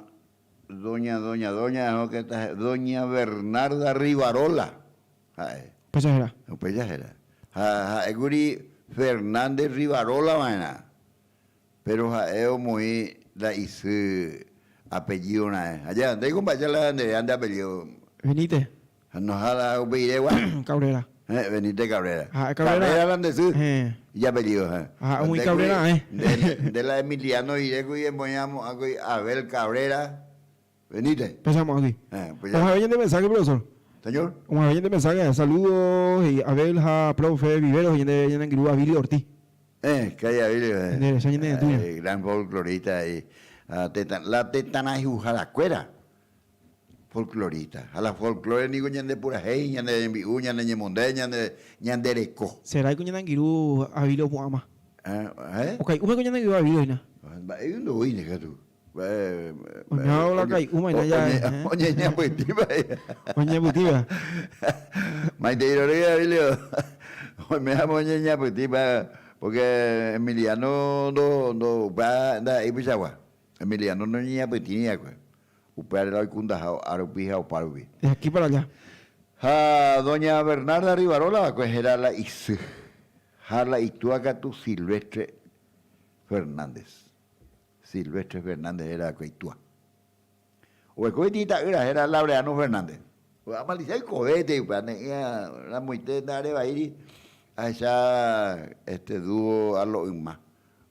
doña doña doña doña Bernarda Rivarola ha'e.
Upéicha héra.
Upéicha héra. Ha ha'ékuri Fernández Rivarola va'erã. Péro ha'e omoĩ la isy apellído raẽ. Aja, ndéiko mba'éicha la nde réra nde apellído.
Benítez.
Ha noha la upe iregua.
Cabrera.
Héẽ, Benítez Cabrera.
Ha'e Cabrera.
Cabrera la nde sy. Héẽ. Ijapellído, héẽ.
Ha omoĩ Cabrera raẽ.
Nde la Emiliano irékuri emoĩ amo'ãkuri Abel Cabrera Benítez.
Péicha amo'ãkuri.
Héẽ, péicha.
Og̃uahẽve ñande mensaje, profesor.
Señor.
Og̃uahẽve ñande mensaje. Saludos, he'i Abel ha profe Viveros, he'i ñande ñane angirũ Abilio Ortiz.
Eh, ka'i Abilio, eh.
Ñande recha ñane retũre.
Eh, gran folclorista he'i. Tetã, la tetãrayhuharakuéra folclorista. Ha la folclore niko ñande purahéi, ñande rembi'u, ñane ñemonde, ñande, ñande reko.
Seráiko ñane angirũ Abilio opu'ãma.
Eh, eh.
Okai'úmeko ñane angirũ Abilio hína.
Mba'éiko ndoúine katu.
Oñeñapytĩva. Oñeñapytĩva.
Maitei rory, Abilio. Oiméramo oñeñapytĩva, porque Emiliano ndo, ndo, upéva ndaha'éi upeichagua. Emiliano noñeñapytĩri va'ekue. Upévare la oikundaha o'a rupi ha opa rupi.
De aquí para allá.
Ha doña Bernarda Rivarola va'ekue héra la isy. Ha la itúa katu Silvestre Fernández. Silvestre Fernández héra va'ekue itúa. Oguereko peteĩ ita'ýra héra Laureano Fernández. Amalisia oikovétei upéva ne'ĩra ramoite nda'arevaíri ahecha este dúo alo yma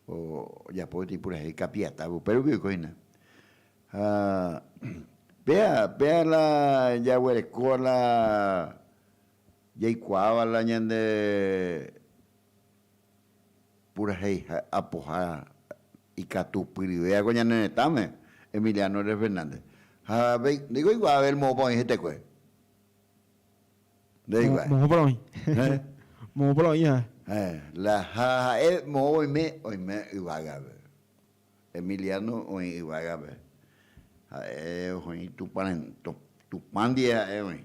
ojapo peteĩ purahéi Kapiatápe upérupi oiko hína. Ha péa péa la jaguerekóva la jaikuaáva la ñande Purahéi apoha ikatupyryvéva ko ñane retãme, Emiliano R. Fernández. Ha avei, ndéiko oikuaa Abel moõpa oĩ hetekue? Nde oikuaa.
Moõpa la oĩ. Moõpa la oĩ ha'e.
Héẽ, la ha ha'e moõ oime, oime yvágape. Emiliano oĩ yvágape. Ha'e oĩ Tupã, Tupã ndive ha'e oĩ.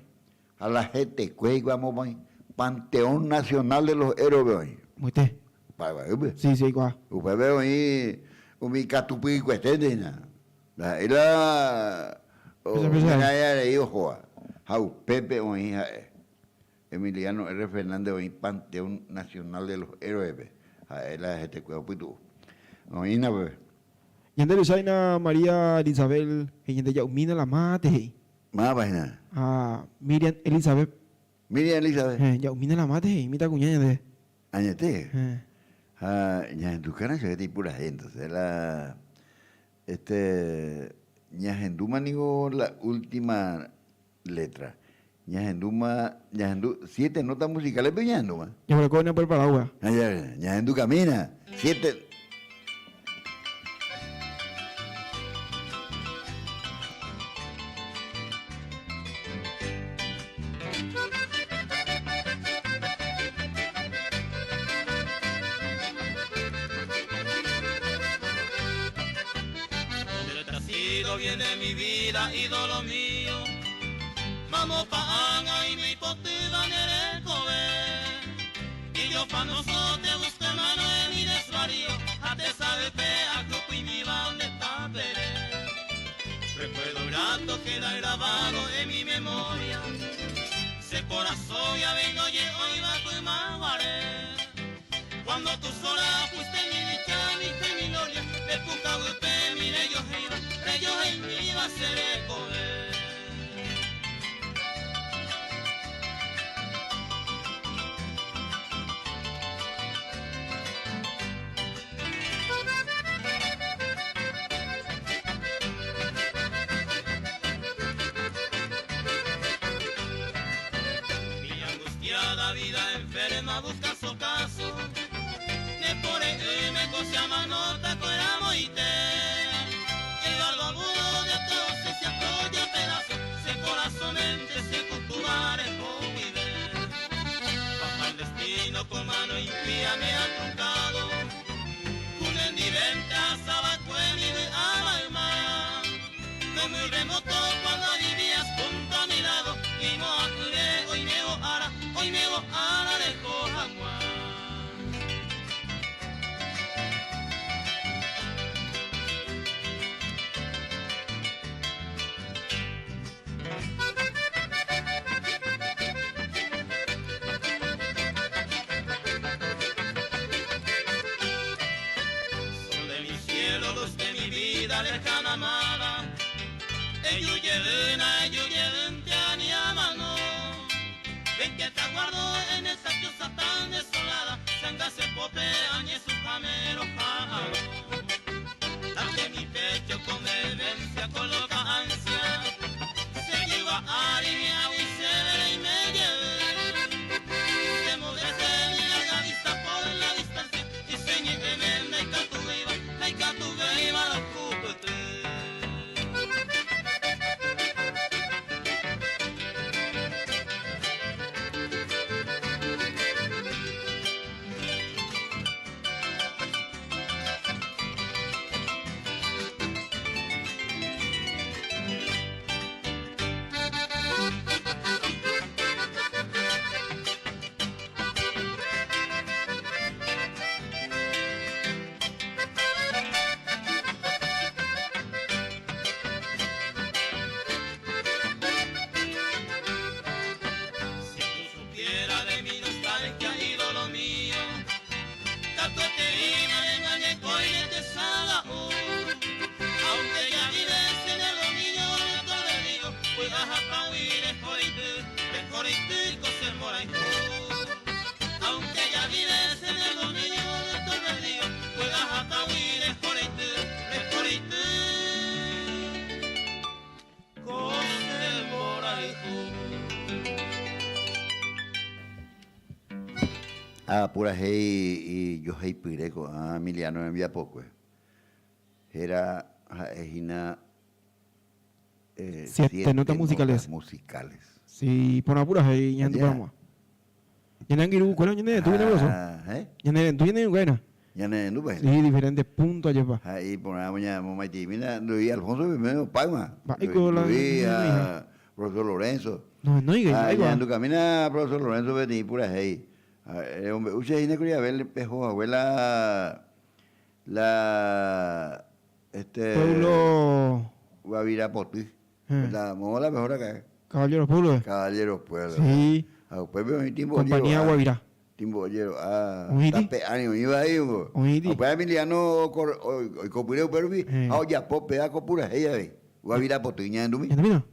Ha la hetekue hikuái moõpa oĩ? Panteón Nacional de los Héroes-pe oĩ.
Moite.
Paraguaýpe.
Sí, sí, aikuaa.
Upépe oĩ umi katupykueténte hína. Ndaha'éi la oñe'ẽ ohóva. Ha upépe oĩ ha'e. Emiliano R. Fernández oĩ Panteón Nacional de los Héroes-pe, ha'e la hetekue opytu'u. Oĩna upépe.
Ñande rucháina María Elisabel he'i ñande ja'umína la mate he'i.
Mávapa hína?
Ha Miriam Elizabeth.
Miriam Elizabeth.
Héẽ, ja'umína la mate he'i mitãkuña ñande.
Añete.
Héẽ.
Ha ñahendukána chupe ipurahéi entonces la este ñahendúma niko la última Letra. Ñahendúma, ñahendu, siete notas musicales pe ñahendúma.
Jaguereko oña preparado upéva.
Ha ya, ñahendu camina, siete.
Donde te has ido viene mi vida, ídolo mío. Mamópa ág̃a oime ipotýva ne rekove. Ijopanoso te busco hermano en mi desvarío ha tesavepe akupymíva nde tapere. Recuerdo grato queda grabado en mi memoria Che korasõ javei ndoje'óiva pymaguare. Cuando tú sola fuiste mi dicha, mi fe, mi gloria, Repukavýpe mi rejohéiva, rejoheimíva che rekove.
La vida enferma busca su ocaso. Ne pore me cosa manota coeramoite. El bardo agudo de tos se apoya pedazo. Se corazonente se cultuare vive. Bajo el destino con mano impía me ha truncado. Kunendiventa sabacue mi alma. No muy remoto cuando vivías junto a mi lado. Y no acuré, hoy me ara, hoy me ara de Jojagua. Sol de mi cielo, luz de mi vida, lejana amada. Eyuyeluna, eyuyelunte, mano. Ven que te aguardo en esa choza tan desolada. Sanga se pope, añe su jamero, jaro. Date mi pecho con vehemencia, coloca ansia. Se lleva a mi agua y se veré y me lleve. Se mudece mi larga vista por la distancia. Y se ñeme, naika tu beiba, naika tu beiba, la cúpete. Si tú supieras de mi nostalgia, ídolo mío, Tatuete ima engañé coile te saga. Aunque ya vives en el dominio de todo el río, pues aja pauire joritu, de joritu cose moraijo. Aunque ya vives en el dominio de todo el río, pues aja pauire joritu, de joritu cose moraijo.
Ah, pura hei y yo hei pireco, ah, Emiliano envía poco. Era ha'ehína
Siete notas musicales.
Musicales.
Sí, por apura hei ñandu
Allá.
para Ñanangiru, ¿cuál es ñane? ¿Tú vienes
Ah, ¿eh?
Ñane, ¿tú vienes buena?
Ñane, no pues.
Sí, diferentes puntos allá va.
Ahí por ahí mañana mira, Luis Alfonso primero Palma.
Va, y con la-
Luis,
la
ah,
hija.
profesor Lorenzo.
No, no, y
Ah,
ahí va.
ñandu camina profesor Lorenzo vení pura hei. Ah, hombre, uche ahí quería ver pejo abuela la este
Pueblo
Guavira Potí. La mola mejor acá.
Caballero Pueblo.
Caballero Pueblo.
Sí.
Ah, después veo mi timbo
Compañía
ollero, ah.
Guavirá.
Timbo ollero, ah.
Oídi.
Tape ánimo, iba ahí, bo.
Oídi.
Después Emiliano cor o copureo pero vi. Ah, ya po peda copura ella ve. Guavira Potí ñandumi.
Ñandumi.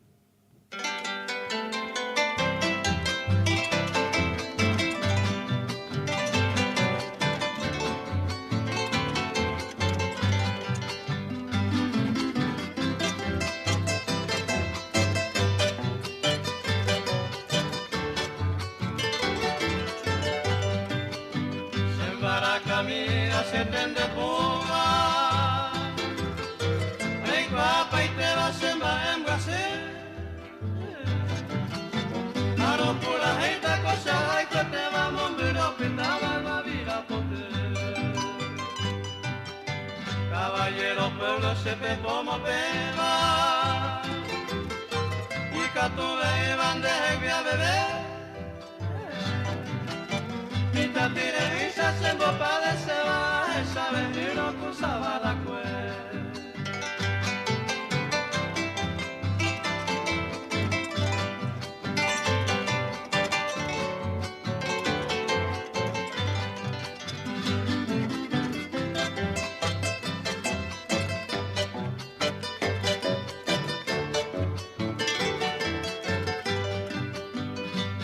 Sembara camina se tende puma. Ei guapa y te va semba embrase. Aro pura heita cosa ay que te va mombero pitaba la vida pote. Caballero pueblo se pe como peba. Y catuve iban de a beber. Mitatire isa sembo padece va, esa vecino cruzaba la cue.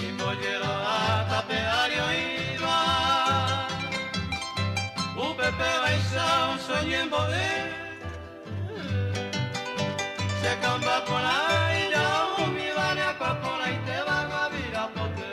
Y mollero a tapeario iba. U Pepe baisa un sueño en bodé. Se camba por ahí, ya un mi vane aqua por ahí te van a virar pote.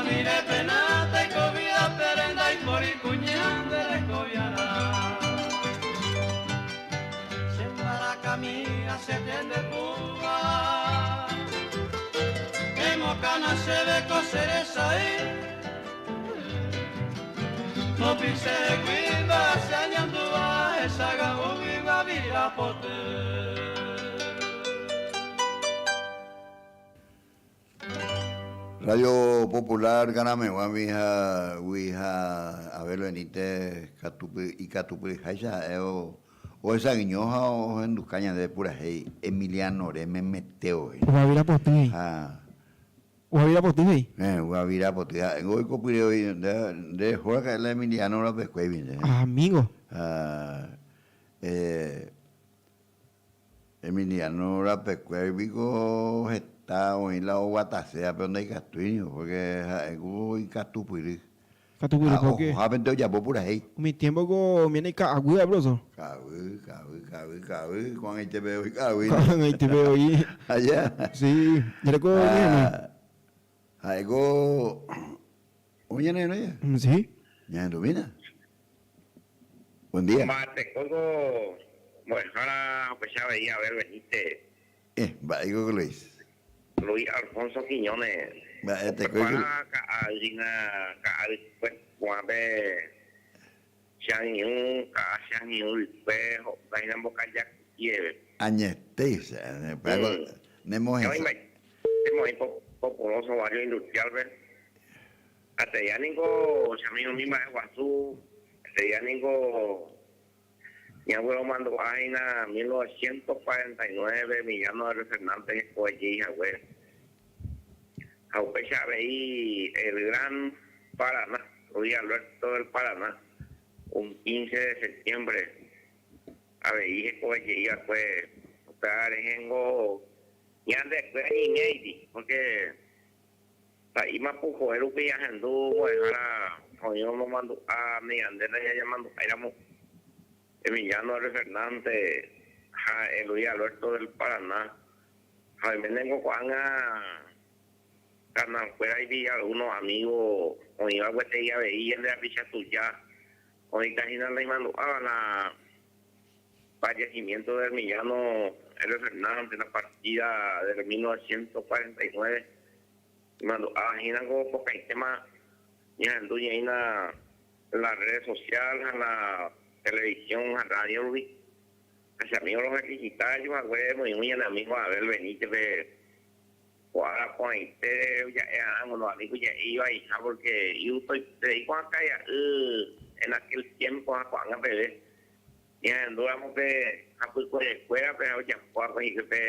Anire penate ko vida pere ndaipóri kuña nde rekoviarã. Che mbarakami asete nde púva. Emokana chéve ko che resay. Nopĩchehegui mba'asy añandúva hechaga'úgui guavira poty.
Radio Popular Karamegua ha gui ha Abel Benítez katupy ikatupyryháicha ha'e ohesa'ỹiño ha ohenduka ñandéve purahéi Emilianore memeteo he'i.
Guavira poty he'i.
Ha.
Guavira poty he'i.
Héẽ, Guavira poty ha'éngo oikopyre oĩ nde nde reho raka'e la Emiliano rapekuégui nde.
Amigo.
Ha eh. Emiliano rapekuégui piko heta oĩ la oguataséva péro ndaikatúi ningo pórke ha'éko ikatupyry.
Ikatupyry
Ha
pórke.
ohohápente ojapo purahéi.
Umi tiémpoko umi ka'aguy abroso.
Ka'aguy, ka'aguy, ka'aguy, ka'aguy, ko'ag̃aite peve oĩ ka'aguy.
Ko'ag̃aite peve oĩ.
Aja.
Sí, jareko ñe'ẽme.
Ha ha'éko oĩ ñane renói.
Sí.
Ñahendumína. Buen día.
Mba'etekóiko mbo'ehára opecha avei Abel Benítez.
Eh, mba'éiko Luis.
Luis Alfonso Quiñones.
Mba'etekóiko.
Oprepara ka'a yna ka'a rykue kuápe che angirũ ka'a che angirũ rykue ho'uta hína mbokaja ku'ieve.
Añetéicha, upéva nemohesã.
Oĩmbaite populoso barrio industrial-pe. Ateia niko che amigo umi mba'e guasu, ateia niko ñagueromandu'a hína 1949 Emiliano R. Fernández heko ejei hague. Ha upéicha avei el Gran Paraná, Luis Alberto del Paraná, un 15 de septiembre avei heko ejei va'ekue. Upéva rehéngo ñandekuéra ñaiméiti, porque Sa'íma pukoe rupi ahendu mbo'ehára oĩ omomandu'a ni ñande ndajajamandu'áiramo Emiliano R. Fernández ha Luis Alberto del Paraná ha oiménengo ko'ág̃a canal-kuéraipi alguno amigo oĩva gueteri avei ñande rapicha tuja oĩta hína ndaimandu'áva la fallecimiento de Emiliano R. Fernández la partida del 1949 Imandu'a hína ko pokãitéma ñahendu ñaína la redes social ha la televisión ha radio rupi. Ha che amigo rofelicita aju hague moirũ ñane amigo Abel Benítez-pe ko ára porãite ja'e arã ndovaléi ko ja'e ivaiha porque igustoiterei ko'ã karia'y en aquel tiempo ha ko'ág̃a peve ñahendúramo pe hapykuerekuérape ha ojapóva hikuái pe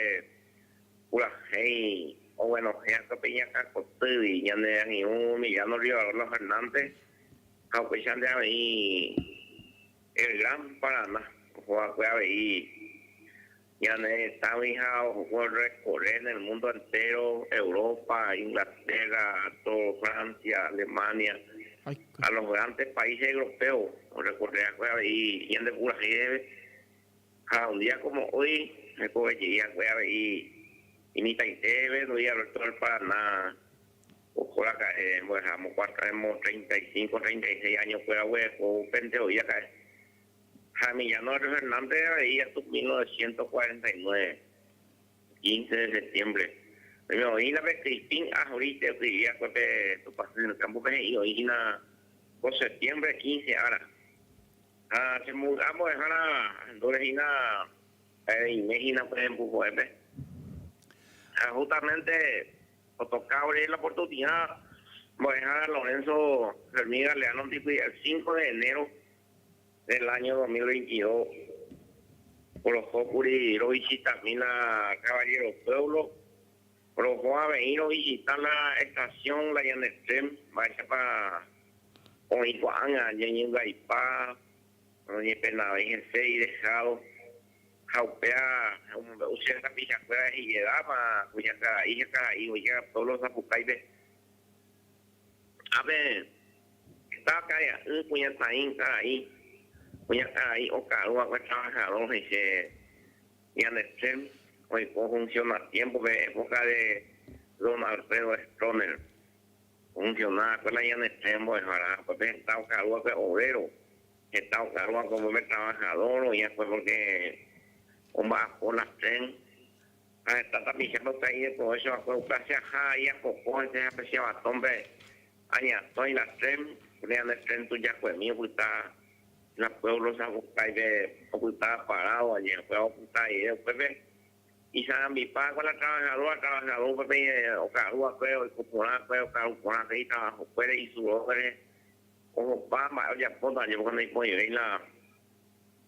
Purahéi oguenohẽ akue pe iñakã kotýgui ñane angirũ Emiliano Rivarola Fernández ha upéichante avei El Gran Paraná oho akue avei ñane retãgui ha oho recorrer en el mundo entero, Europa, Inglaterra, todo Francia, Alemania, a los grandes países europeos orecorre akue avei ñande purahéi reheve. Ha un día como hoy, hekove jey hague avei imitãitépe, Luis Alberto del Paraná oho raka'e mbo'eha mokuatramo 35, 36 años kuéra oguereko upénte oĩ raka'e. Ha Emiliano Barrio Fernández avei atu 1949, 15 de septiembre. Oime oĩ hína pe Crispín Ahorite oskrivi va'ekue pe Tupãsy del Campo-pe he'i oĩ hína ko septiembre 15 ára. Ha che mbovy'a mbo'ehára ndóre hína reime hína upe mbukoépe. Ha justamente otoka ore la oportunidad mbo'ehára Lorenzo Fermín Galeano ndikui el 5 de enero del año 2022 rohókuri rovisitami la Caballero Pueblo, roho avei rovisita la estación la ñane tren mba'éichapa Oĩ ko'ág̃a ñañembyaipa roñepenavéi hese idehádo, ha upéva omombe'u che rapichakuéra hijedáma kuñakarai ha karai oĩha pueblo Sapukáipe. Ápe heta karia'y kuñataĩ karai, kuñakarai okaru va'ekue trabajador he'ise ñane tren oiko funciona tiempo-pe época de don Alfredo Stroessner. Ofunciona va'ekue la ñane tren mbo'ehára, ha upépe heta okaru va'ekue obrero, heta okaru va'ekue upépe trabajador oĩ va'ekue porque omba'apo la tren, ha heta tapichápe upe ideprovecho va'ekue upe acheaha iapoko hese ha pe che batón-pe añatõi la tren, porque ñane tren tujakuemi opyta la pueblo Sapucai-pe opyta parado aje, upéva opyta rire upépe. Isarambipa va'ekue la trabajador ha trabajador upépe okaru va'ekue, oiko porã va'ekue, okaru porã va'ekue itrabajokuére, isudor-re, ohopa mba'e ojapóta aje porque naiporĩvéi la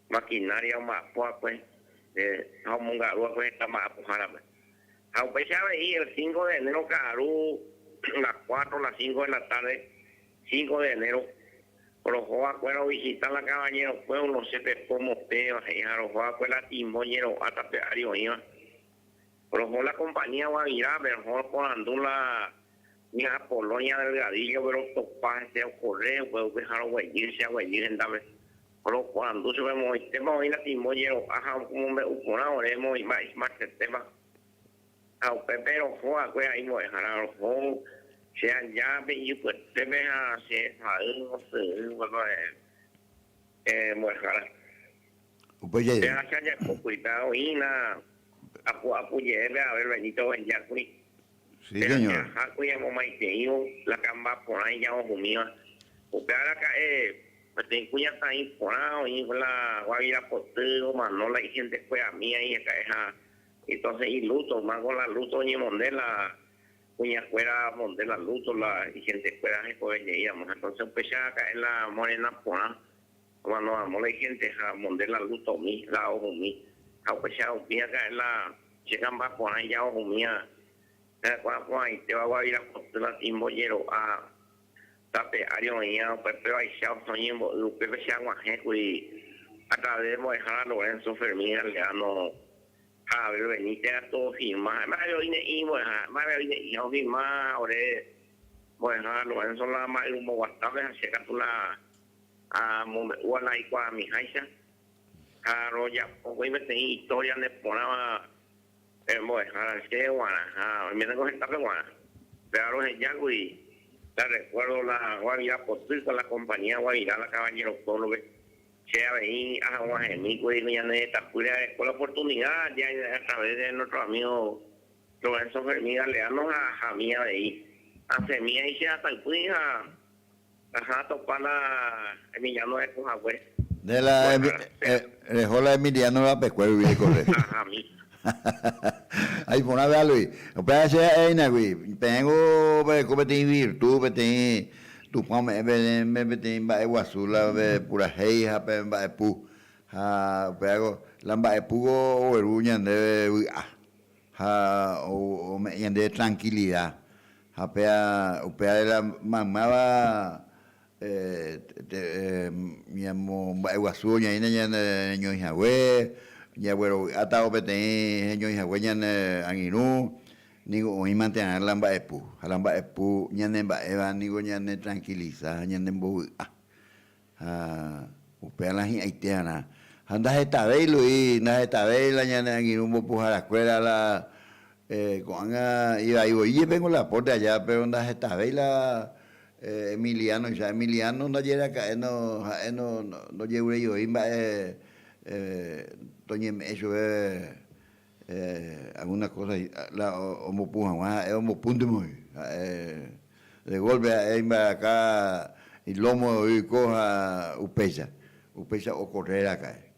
maquinaria omba'apo va'ekue ha omongaru va'ekue heta mba'apohárape. Ha upéicha avei el cinco de enero ka'aru las cuatro, las cinco de la tarde, cinco de enero, Roho va'ekue rovisita la Caballero pueblo, che pepo mopẽva he'i ha roho va'ekue la timbo jero'a tape ári oĩva. Roho la compañía Guavirápe, roho roporandu la ña Apolonia Delgadillo pe rotopa hese okorre upe upe ha roguejy che aguejy hendápe. Roporandu chupe moõitépa oĩ la timbo jero'a ha omombe'u porã ore moĩ mba'eichapa. Ha upépe roho va'ekue aĩ mbo'ehára roho che aja pe ijypyetépe ha che ha'y osyry upépe mbo'ehára.
Upéicha
Che ha che ajapo kuri pe oĩna apu apu jeépe Abel Benito oheja kuri.
Sí,
Péro che
señor.
aha kuri amomaiteívo la kamba porã ijaohumíva. Upe araka'e peteĩ kuñataĩ porã oĩ la Guavira poty omano la ihentekuéra mía ijaka'e ha Entonces iluto, más con la luto oñemonde la kuñakuéra omonde la luto la igentekuéra hekove jey ramo. Entonces upéicha raka'e la morena porã omano ramo la igente ha omonde la lutomi, la aohumi. Ha upéicha rupi raka'e la che kamba porã ijaohumíva herakuã porãitéva guavira poty la timbo jero'a tape ári oĩva upépe vaicha osẽ oñembo'y upépe che aguahẽ kuri a través de mbo'ehára Lorenzo Fermín Galeano ha Abel Benítez katu ofirma ha mba'eve oĩ ne'ĩ mbo'ehára mba'eve oĩ ne'ĩ ha ofirma ore mbo'ehára Lorenzo la mba'yrumboguatápe ha che katu la amombe'úva la aikuaamiháicha ha rojapo kuri peteĩ historia neporãva Mbo'ehára che guarã ha oiméne ko hetápe guarã. Péva roheja kuri la recuerdo la Guavirá poty con la compañía Guavirá la Caballero Pueblo-pe. Che avei ahaguahẽmi kuri ko ñane retãpýre areko la oportunidad ya a través de nuestro amigo Lorenzo Fermín Galeano ha ahami avei. Asẽmi aĩ che ataypýi ha aha atopa la Emiliano reko hague.
Nde la reho la Emiliano rapekue rupi rekorre.
Ahami.
Ha iporã vea Luis. Upéva che ha'eína kuri, peẽngo pereko peteĩ virtu, peteĩ Tupã ome'ẽ peẽme peteĩ mba'e guasu la pe purahéi ha pe mba'epu. Ha upévako la mba'epúko ogueru ñandéve vy'a ha ome'ẽ ñandéve trankilida. Ha péa upévare la maymáva Ñamomba'eguasu ñaína ñane reñói hague, jaguerovy'átavo peteĩ heñói hague ñane angirũ, niko oĩ mantearã la mba'epu. Ha la mba'epu ñanemba'éva niko ñanetrankilisa ha ñanembovy'a. Ha upéva la hi'ãite'arã. Ha ndahetavéi Luis, ndahetavéi la ñane angirũ mbopuharakuéra la ko'ág̃a ivai voi jepe ko la aporte aja, péro ndahetavéi la Emiliano-icha. Emiliano ndaje raka'e no ha'e no ndojegueréi voi mba'e toñeme'ẽ chupe alguna cosa la ombopu hag̃ua ha'e ombopúntema voi. Ha'e de golpe ha'e imbaraka ilómo oiko ha upéicha, upéicha okorre raka'e.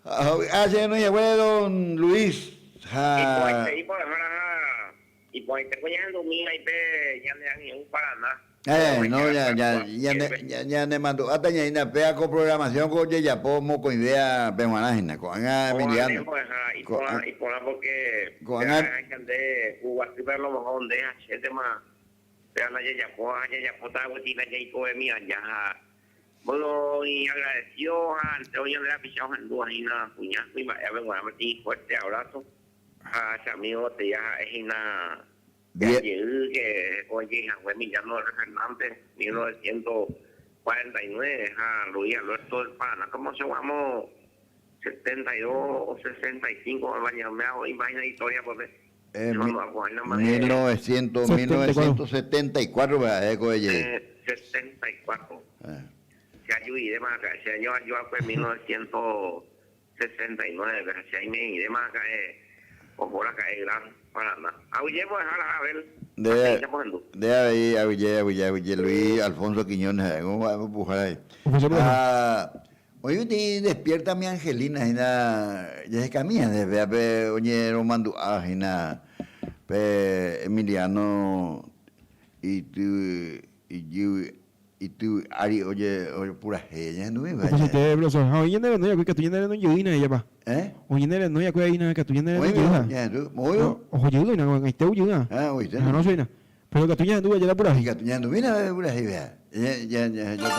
Ha ovy'a che renói haguére don Luis ha.
Iporãiterei porãhára ha iporãite ko ñahendumi aipe ñane angirũ Paraná.
Eh, no, ya, ya, ñane, ñanemandu'áta ñaína péa ko programación ko ojejapo mokõivéa peguarã hína, ko'ág̃a Emiliano.
Ko'ág̃a iporã porque
ko'ág̃a
ñande ku guasýpe a lo mejor nde ha chéntema péa la jajapo ha jajapóta gueteri la jaikovemi aja ha Bueno, agradecido ha entero ñande rapicha ohendúva hína kuña kuimba'évape g̃uarã peteĩ fuerte abrazo ha che amigo botella ha'e hína jey que ojei hague Emiliano R. Fernández 1949 ha Luis Alberto del Paraná como che guamo 72 o 65 bañarme imba'e historia-pe.
1974 pe ha'e ko ejei.
64. Che aju iréma aka'e, che año aju akue 1969 pe ha che aime iréma aka'e oho raka'e Gran Paraná. Aguyje mbo'ehára Abel, ha péicha pohendu.
Nde avei aguyje, aguyje, aguyje Luis Alfonso Quiñones ha'e ko mba'e mbopuhára he'i. Ha oĩ peteĩ Despierta mi Angelina hína jahekami ñande pévape oñeromandu'a hína pe Emiliano ityvy ijyvy ityvy ári ojepurahéi ñahendumíva.
Upeichaite profesor. Ha oĩ ñane renói akue ikatu ñane renói jeýna ejapa.
Eh?
Oĩ ñane renói akue aína ikatu ñane renói jeýha.
Oĩ ñahendu. Oĩ.
Oho jey oĩna ko'ag̃aite ou jeýha.
Ah, oĩte.
Ha no oĩna. Pero ikatu ñahendu aja la purahéi.
Ikatu ñahendumína purahéi vea. Ja ja ja.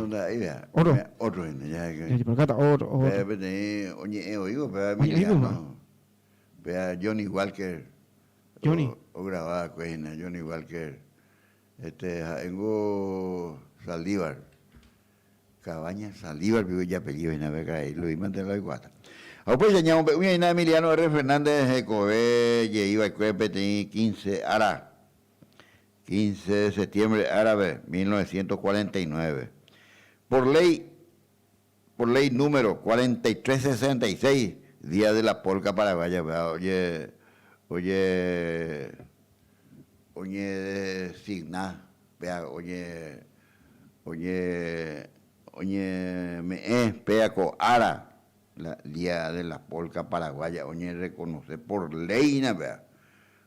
Ndaha'éi vea.
Otro.
Otro hína.
Ja jajeporkáta otro, otro.
Pe peteĩ oñe'ẽ oívo péva Emiliano. Péva Johnny Walker.
Johnny.
Ograva va'ekue hína Johnny Walker. Este ha'éngo Saldívar. Cabañas Saldívar piko ijapellido hína pe karai Luis mante la oikuaáta. Ha upéicha ñamombe'u ñaína Emiliano R. Fernández hekove jey va'ekue peteĩ 15 ára, 15 de septiembre árape 1949. Por ley, por ley número 4366, Día de la Polca Paraguaya, oje, oje, oñedesigna, péa oñe, oñe, oñeme'ẽ péa ko ára, la Día de la Polca Paraguaya, oñereconoce por ley hína péa,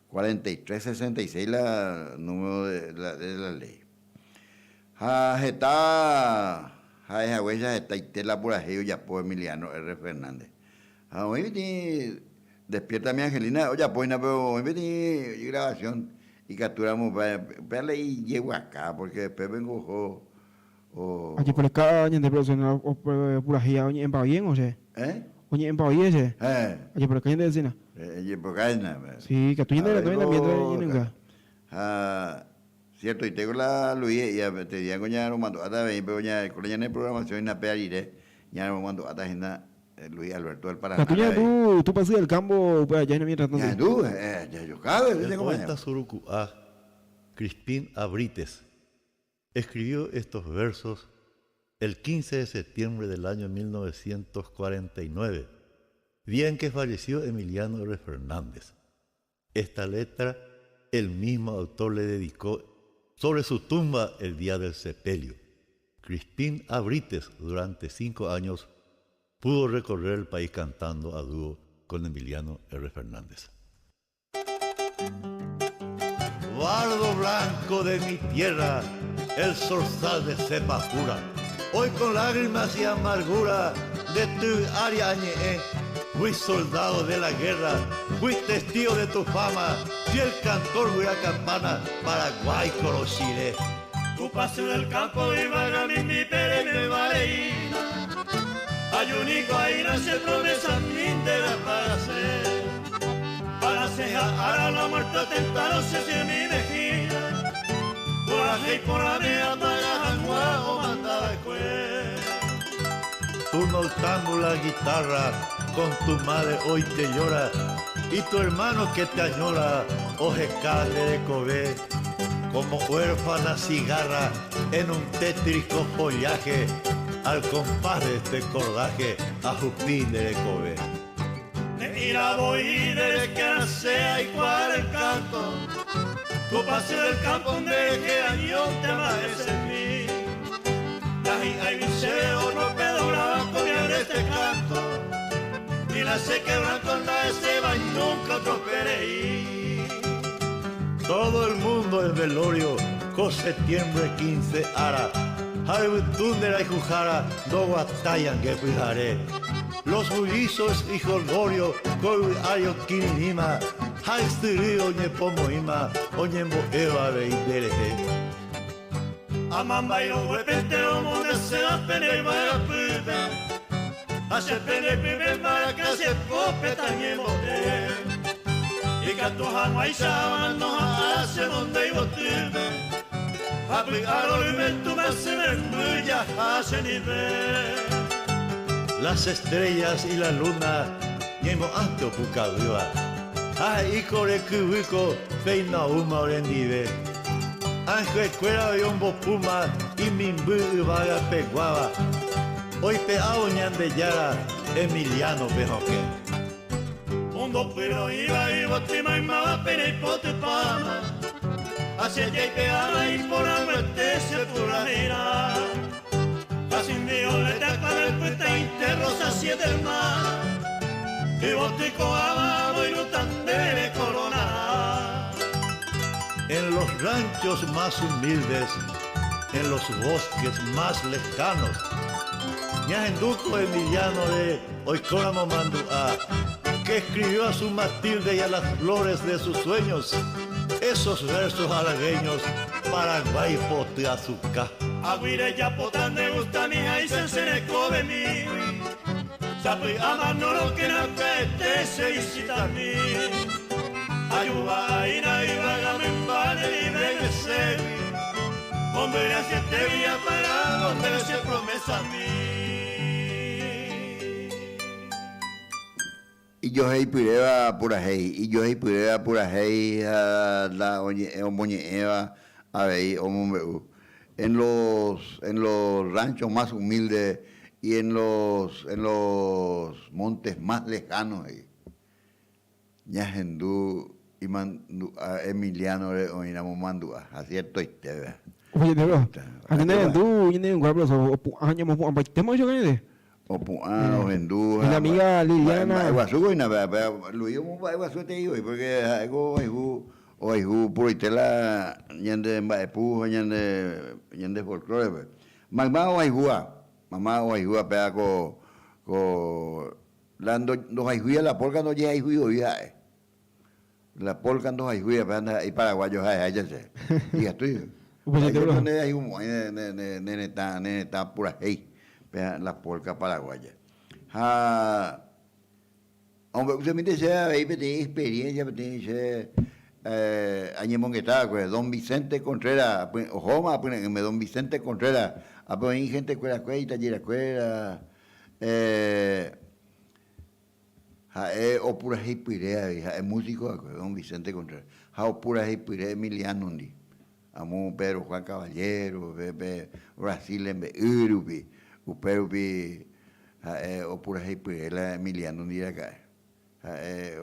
4366 la número de la, de la ley. Ha heta ha'ehaguéicha hetaite la purahéi ojapo Emiliano R. Fernández. Ha oĩ peteĩ Despierta mi Angelina ojapo hína pero oĩ peteĩ grabación ikatúramo upéva la ijeguaka porque upépengo oho o.
Ajeporeka ñande profesional opurahéi oñe'ẽmba bien o che.
Eh?
Oñe'ẽmba oĩ che.
Eh.
Ajeporeka ñande vecina.
Ejeporeka hína.
Sí, ikatu ñande renói mientras ñañenunga.
Ha ciertoite la Luis he'íva pe día ko ñaromandu'áta avei pero ñarekóre ñane programación hína péa rire ñaromandu'áta hína Luis Alberto del Paraná.
Katu ñahendu Tupãsy del Campo upe aja hína mientras tanto.
Ñahendu, jajokáve.
El poeta Suruku'a, Crispín Abrites, escribió estos versos el 15 de septiembre del año 1949, día en que falleció Emiliano R. Fernández. Esta letra el mismo autor le dedicó sobre su tumba el día del sepelio. Crispín Abrites durante cinco años pudo recorrer el país cantando a dúo con Emiliano R. Fernández. Bardo blanco de mi tierra, el zorzal de cepa pura, hoy con lágrimas y amargura de tu área añe'ẽ, fui soldado de la guerra, fui testigo de tu fama, fiel cantor campana, Paraguay Corochire.
Tu paso del campo y mi mi pere me valeína, hay único ahí nace promesa mindera para hacer. Para cejar la muerte tentaron se si mi mejilla, por y por la mea para o mandaba
Tú notando la guitarra, con tu madre hoy te llora, y tu hermano que te añora, ojecale de cobé, como huérfana cigarra en un tétrico follaje, al compás de este cordaje, a jupín de cobé.
Mira voy de que sea igual el canto, tu paseo del campo de que año te amanece en mí. Ay, viseo, no pedo con este canto, y la se quebran con la ese y nunca otro pereí.
Todo el mundo en velorio, con septiembre 15 ara, Jaibutunera y Jujara, do guatayan que cuidaré. Los bullizos y jolgorio, ario kirinima, haistiri oñepomoima, oñembo eva veindereje.
Amambairo huepentero monde se la pene vaya pibe, hace pene pibe maraca se pope tañembote. Y catuja guaisa no hace donde iba tibe, aplicar tu más se me ya hace nivel.
Las estrellas y la luna ñaimo'ãnte opukavýva. Ha he'íko ore kyvýko péina oúma orendive. Ángelkuéra oĩ ombopúma imimby yvága peguáva, oipe'ávo Ñandejára Emiliano-pe hokẽ.
Mundo pyro'íva yvoty maymáva pereipotypáma, ha che jaipe'áva iporãnguete che purahéirã. Ha sin violeta clavel pytãite rosa siete hermana, yvoty ko'áva amoirũta ndéve corona.
En los ranchos más humildes, en los bosques más lejanos, ñahendúko Emiliano-re oikóramo mandu'a, que escribió a su Matilde y a las flores de sus sueños, esos versos halagueños Paraguái poty asuka.
Aguire japota nde gustami ha isẽse rekovemi, sapy'a manórõ kérã pya'ete che visitami. Ajuva aína yvága mymba nendive cheségui, mombyry asyetégui aparávo ndéve che promesami.
Ijoheipyréva purahéi, ijoheipyréva purahéi ha la oñe'ẽ omoñe'ẽva avei omombe'u. En los, en los ranchos más humildes y en los, en los montes más lejanos he'i. Ñahendu imandu'a Emiliano-re oĩramo mandu'a, ha ciertoite vea.
Oye, pero, ha ñane rendu, ñane renguápe opu'ã ñamopu'ãmbaitéma oicho kañete.
Opu'ã, ohendu
ha. Ñane amiga Liliana.
Mba'e guasu kóina, pe Luis omomba'e guasuetei voi, porque ha'éko ohayhu, ohayhu puroite la ñande mba'epu ha ñande, ñande folklore-pe. Mayma ohayhúva, mayma ohayhúva péva ko, ko la ndohayhúiva la polka ndojehayhúi voi ha'e. La polka ndohayhúiva péva ndaha'éi paraguayo ha'eháicha che. Ikatúi. Upeichaite ndehayhumo'ãi ne retã, ne retã purahéi, péva la polka paraguaya. Ha omombe'usemínte chéve avei peteĩ experiencia, peteĩ che añemongeta va'ekue don Vicente Contreras, ohóma apyre'ỹme don Vicente Contreras, ápe oĩ ihentekuerakue, itajyrakuéra, Ha'e opuraheipyre avei, ha'e músico va'ekue, don Vicente Contreras, ha opuraheipyre Emiliano-ndi, amo Pedro Juan Caballero, pe Brasil rembe'y rupi, upe rupi ha'e opuraheipyre la Emiliano-ndi raka'e. Ha'e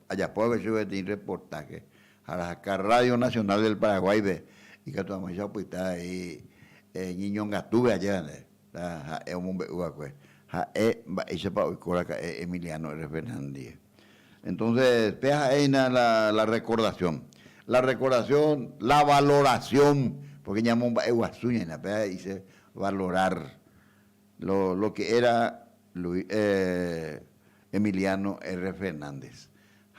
ajapo va'ekue chupe peteĩ reportaje ha rahaka Radio Nacional del Paraguay-pe, ikatu hag̃uáicha opyta avei ñeñongatúpe ajéva nde. La ha'e omombe'u va'ekue ha'e mba'éichapa oiko raka'e Emiliano R. Fernández ndive. Entonces, péa ha'e hína la, la recordación. La recordación, la valoración, porque ñamomba'eguasu ñaína, péa he'ise valorar lo, lo que era Luis, Emiliano R. Fernández.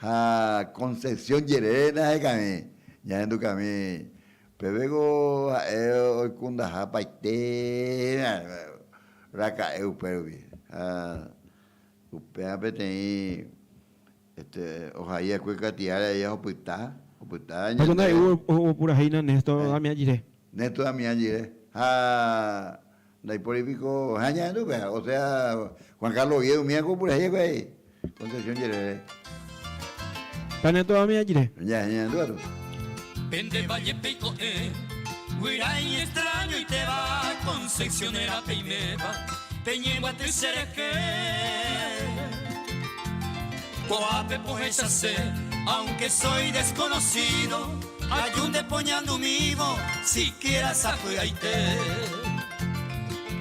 Ha Concepción jerére nahekami, ñahendukami, péveko ha'e oikundaha paite raka'e upérupi. Ha upéva peteĩ este ohai va'ekue katiáre aja opyta, opyta
ñande. Péko nda'éi opurahéina Néstor Damián jire.
Néstor Damián jire. Ha Ndaipóri piko ha ñahendu pe, o sea, Juan Carlos Oviedo umíva ko purahéi va'ekue avei, Concepción jerére.
Pane toda mi ajire.
Ya, ñahendu katu.
Pende valle peiko'ẽ, guyra iñextrañoitéva, Concepción era peiméva, peñemboaty che rehe. Ko'ápe pohechase, aunque soy desconocido, aju nde poñandumívo, siquiera sapy'aite.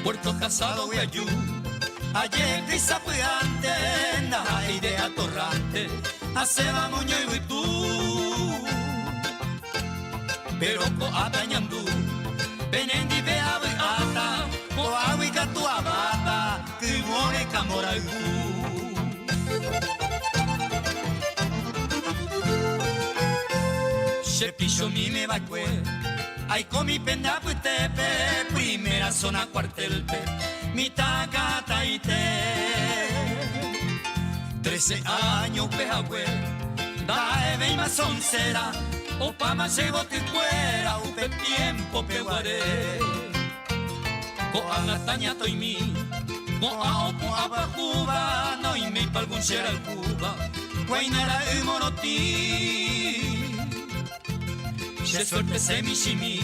Puerto Casado-gui aju, ajékri sapy'ánte, ndaha'éi de atorrante, asẽva moñoyvytu. Pero ko'ápe añandu, penendive avy'áta, ko'águi katu aváta, kyvõre kamborayhu. Che pichomíme va'ekue, aikomi pende apytépe, primera zona cuartel-pe, mitã kataite. Trece año upe hague, ndaha'evéima soncera, opáma che yvotykuéra upe tiempo-pe guare. Ko'ág̃a tañatoimi. Ko'ã opu'ã pahúva noiméipa algún che rayhúva Guaina ra'y morotĩ Che suerte che michĩmi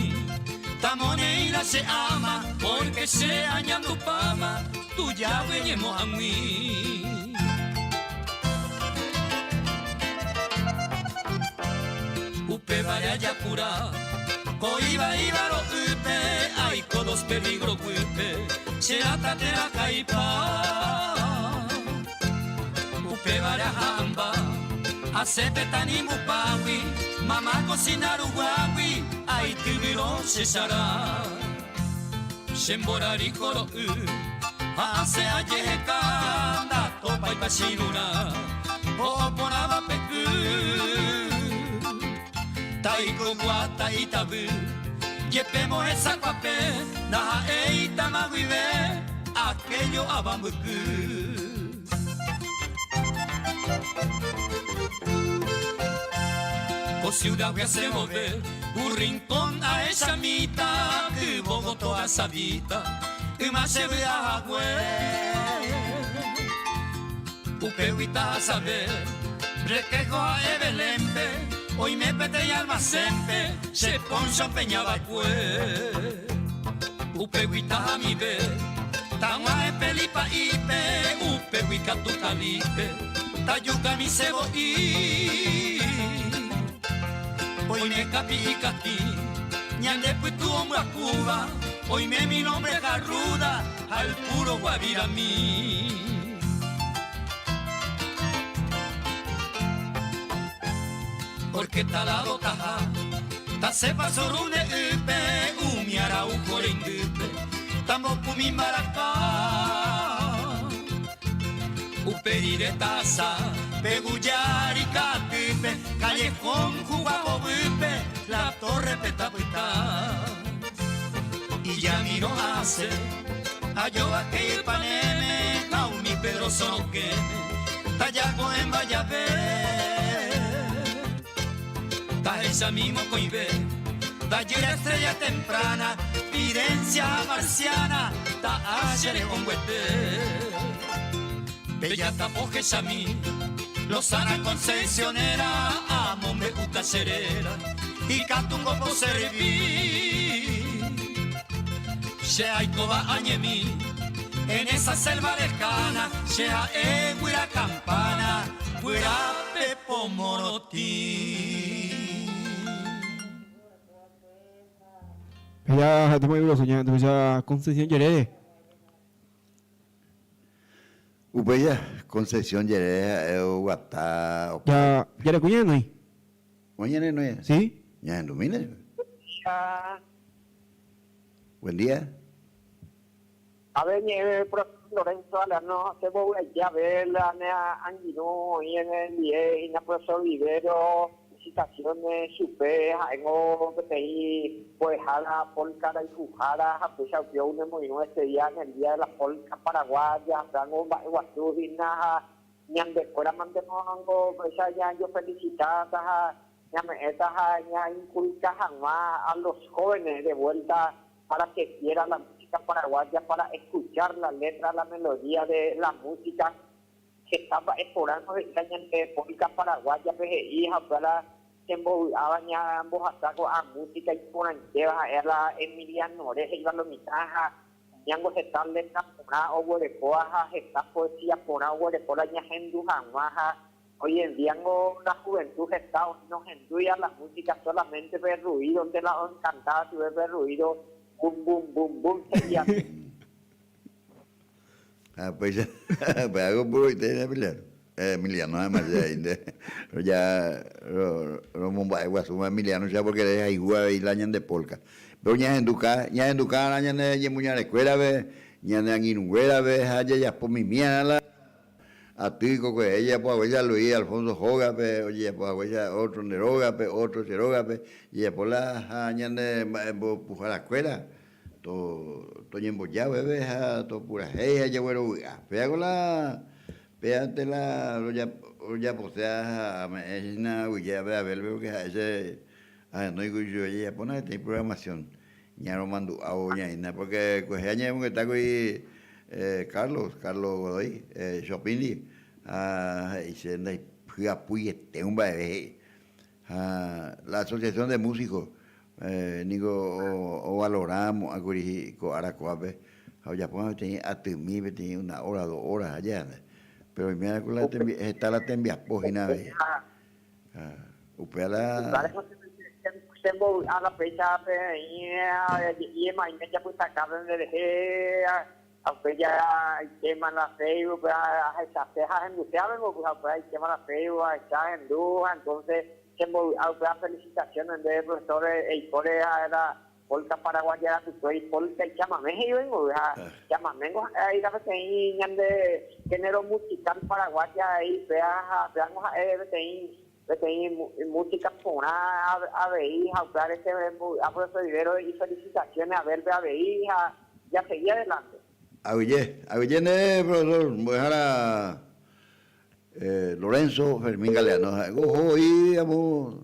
Tamoneĩra che áma Porque che añandupáma Tujágui ñemo'ag̃ui. Upévare ajapura ko ivaíva ro'ýpe Aiko dos peligro guýpe Che ata térã kaipa. Upévare aha'ãmba asẽ pe tanimbupágui Mama cocina ruguágui aityvyrõ che chara. Che mborayhu ro'y ha asẽ ajeheka ndatopáipa che irũrã ho'o porãva pe y. Taikogua ta'itavy jepémo hesakuape ndaha'éi tama guive aquello ava mbyky. Ko ciudad-gui asẽ vove un rincón ahechamíta yvo gotyo asavíta yma che vy'a hague. Upégui tahasave rekeho ha'e Belénpe oime peteĩ almacénpe che poncho peña va'ekue. Upégui tahamive tag̃uahẽ Pelipa'ípe upégui katu Kalípe tajukami sevo'i. Oime kapi'i katĩ ñande pytu ombyakúva oime mi nombre jarruda ha el puro guavirami. Porque talado taha tasepa sorune ype umi araujo reindýpe tambokumi mbaraka. Upe rire tasa pe guyari katýpe callejón juguapovýpe la torre pe tapyta. Ijamirõ ase ajovake ypanéme ha umi Pedro sorokéme tajako'ẽmba jave. Tahechami mokõive tajýra estrella temprana Fidencia ha Marciana ta'a che re'õnguete. Pejatapo hechami Lozana Concepcionera amombe'úta che réra ikatúngo poservi. Che aikóva añemi en esa selva lejana che ha'e guyra campana guyra pepo morotĩ.
Ya ha'étama ibroso ña tuicha Concepción jerére.
Upéicha Concepción jerére ha'e oguata opa.
Ya jareko ñahenói.
Oĩ ñahenói.
Sí.
Ñahendumína chupe.
Ha.
Buen día.
Ave ñe'ẽ profesor Lorenzo Galeano che mbovy'aite ave la ne angirũ oĩ ndie hína profesor Vivero felicitaciones chupe ha'éngo peteĩ mbo'ehára polka rayhuhára ha péicha upéva onemoirũ este día en el día de la polka paraguaya ha pévango mba'eguasu hína ha ñandekuéra mante niko péicha ñajofelicitáta ha ñame'ẽta ha ñainculca hag̃ua a los jóvenes de vuelta para que quiera la música paraguaya, para escuchar la letra, la melodía de la música heta mba'e porã he'íta ñande polka paraguaya-pe he'i ha upéva la chembovy'áva ñambohasa ko'ã música iporãitéva ha'éva la Emilianore he'íva lo mitã ha ñango heta letra porã oguerekóva ha heta poesía porã oguereko la ñahendu hag̃ua ha hoy en día ngo la juventud heta oĩ nohendúiva la música solamente pe ruido-nte la oencantáva chupe pe ruido bum bum bum bum he'i asy.
Ha péicha pe algo puroite Emiliano. Emiliano además che ahí nde ya romomba'e guasúma Emiliano che porque rehayhu avei la ñande polka. Pero ñahenduka ñahenduka arã ñane ñemoñarekuérape, ñane angirũnguérape ha jajapo mimi arã la aty kokuehe jajapo haguéicha Luis Alfonso hógape, ojejapo haguéicha otro nde rógape, otro che rógape, jajapo la ha ñane mba'embopuharakuéra To toñemboja upépe ha topurahéi ha jaguerovy'a. Péako la péante la rojaposéva ha ame'ẽ hína aguyje ave Abel-pe porque ha'e che ahenóikuri chupe jajapóna peteĩ programación ñaromandu'ávo ñaína porque kuehe añemongetákuri. Carlos, Carlos Godoy, Chopin-ndi, ha he'i che ndaipy'apuiete mba'eve he'i. Ha la Asociación de Músicos niko ovalora mo'ãkuri ko ára kóvape ha ojapóma peteĩ atymi peteĩ una hora, dos horas aja. Péro oimérõ ko la heta la tembiapo hína avei. Upéva la.
Che mbovy'a la péicha peteĩ je'íema aime japytaka pende rehe ha upéi ja aikéma la Facebook-pe ahechase ha ahenduse avei ha upéi aikéma la Facebook ahecha ahendu ha entonces che mbovy'a upéva felicitaciones ndéve profesor eikóre ha'e la polka paraguaya rapykuéri polka ichamame he'i oĩngo ha chamame ngo ha'e aíta peteĩ ñande género musical paraguaya he'i péa ha péango ha'e peteĩ Peteĩ música porã avei ha upévare che mbovy'a profesor Rivero ifelicitaciones Abel-pe avei ha jasegi adelante.
Aguyje, aguyje nde profesor mbo'ehára Lorenzo Fermín Galeano ha'éko oho voi amo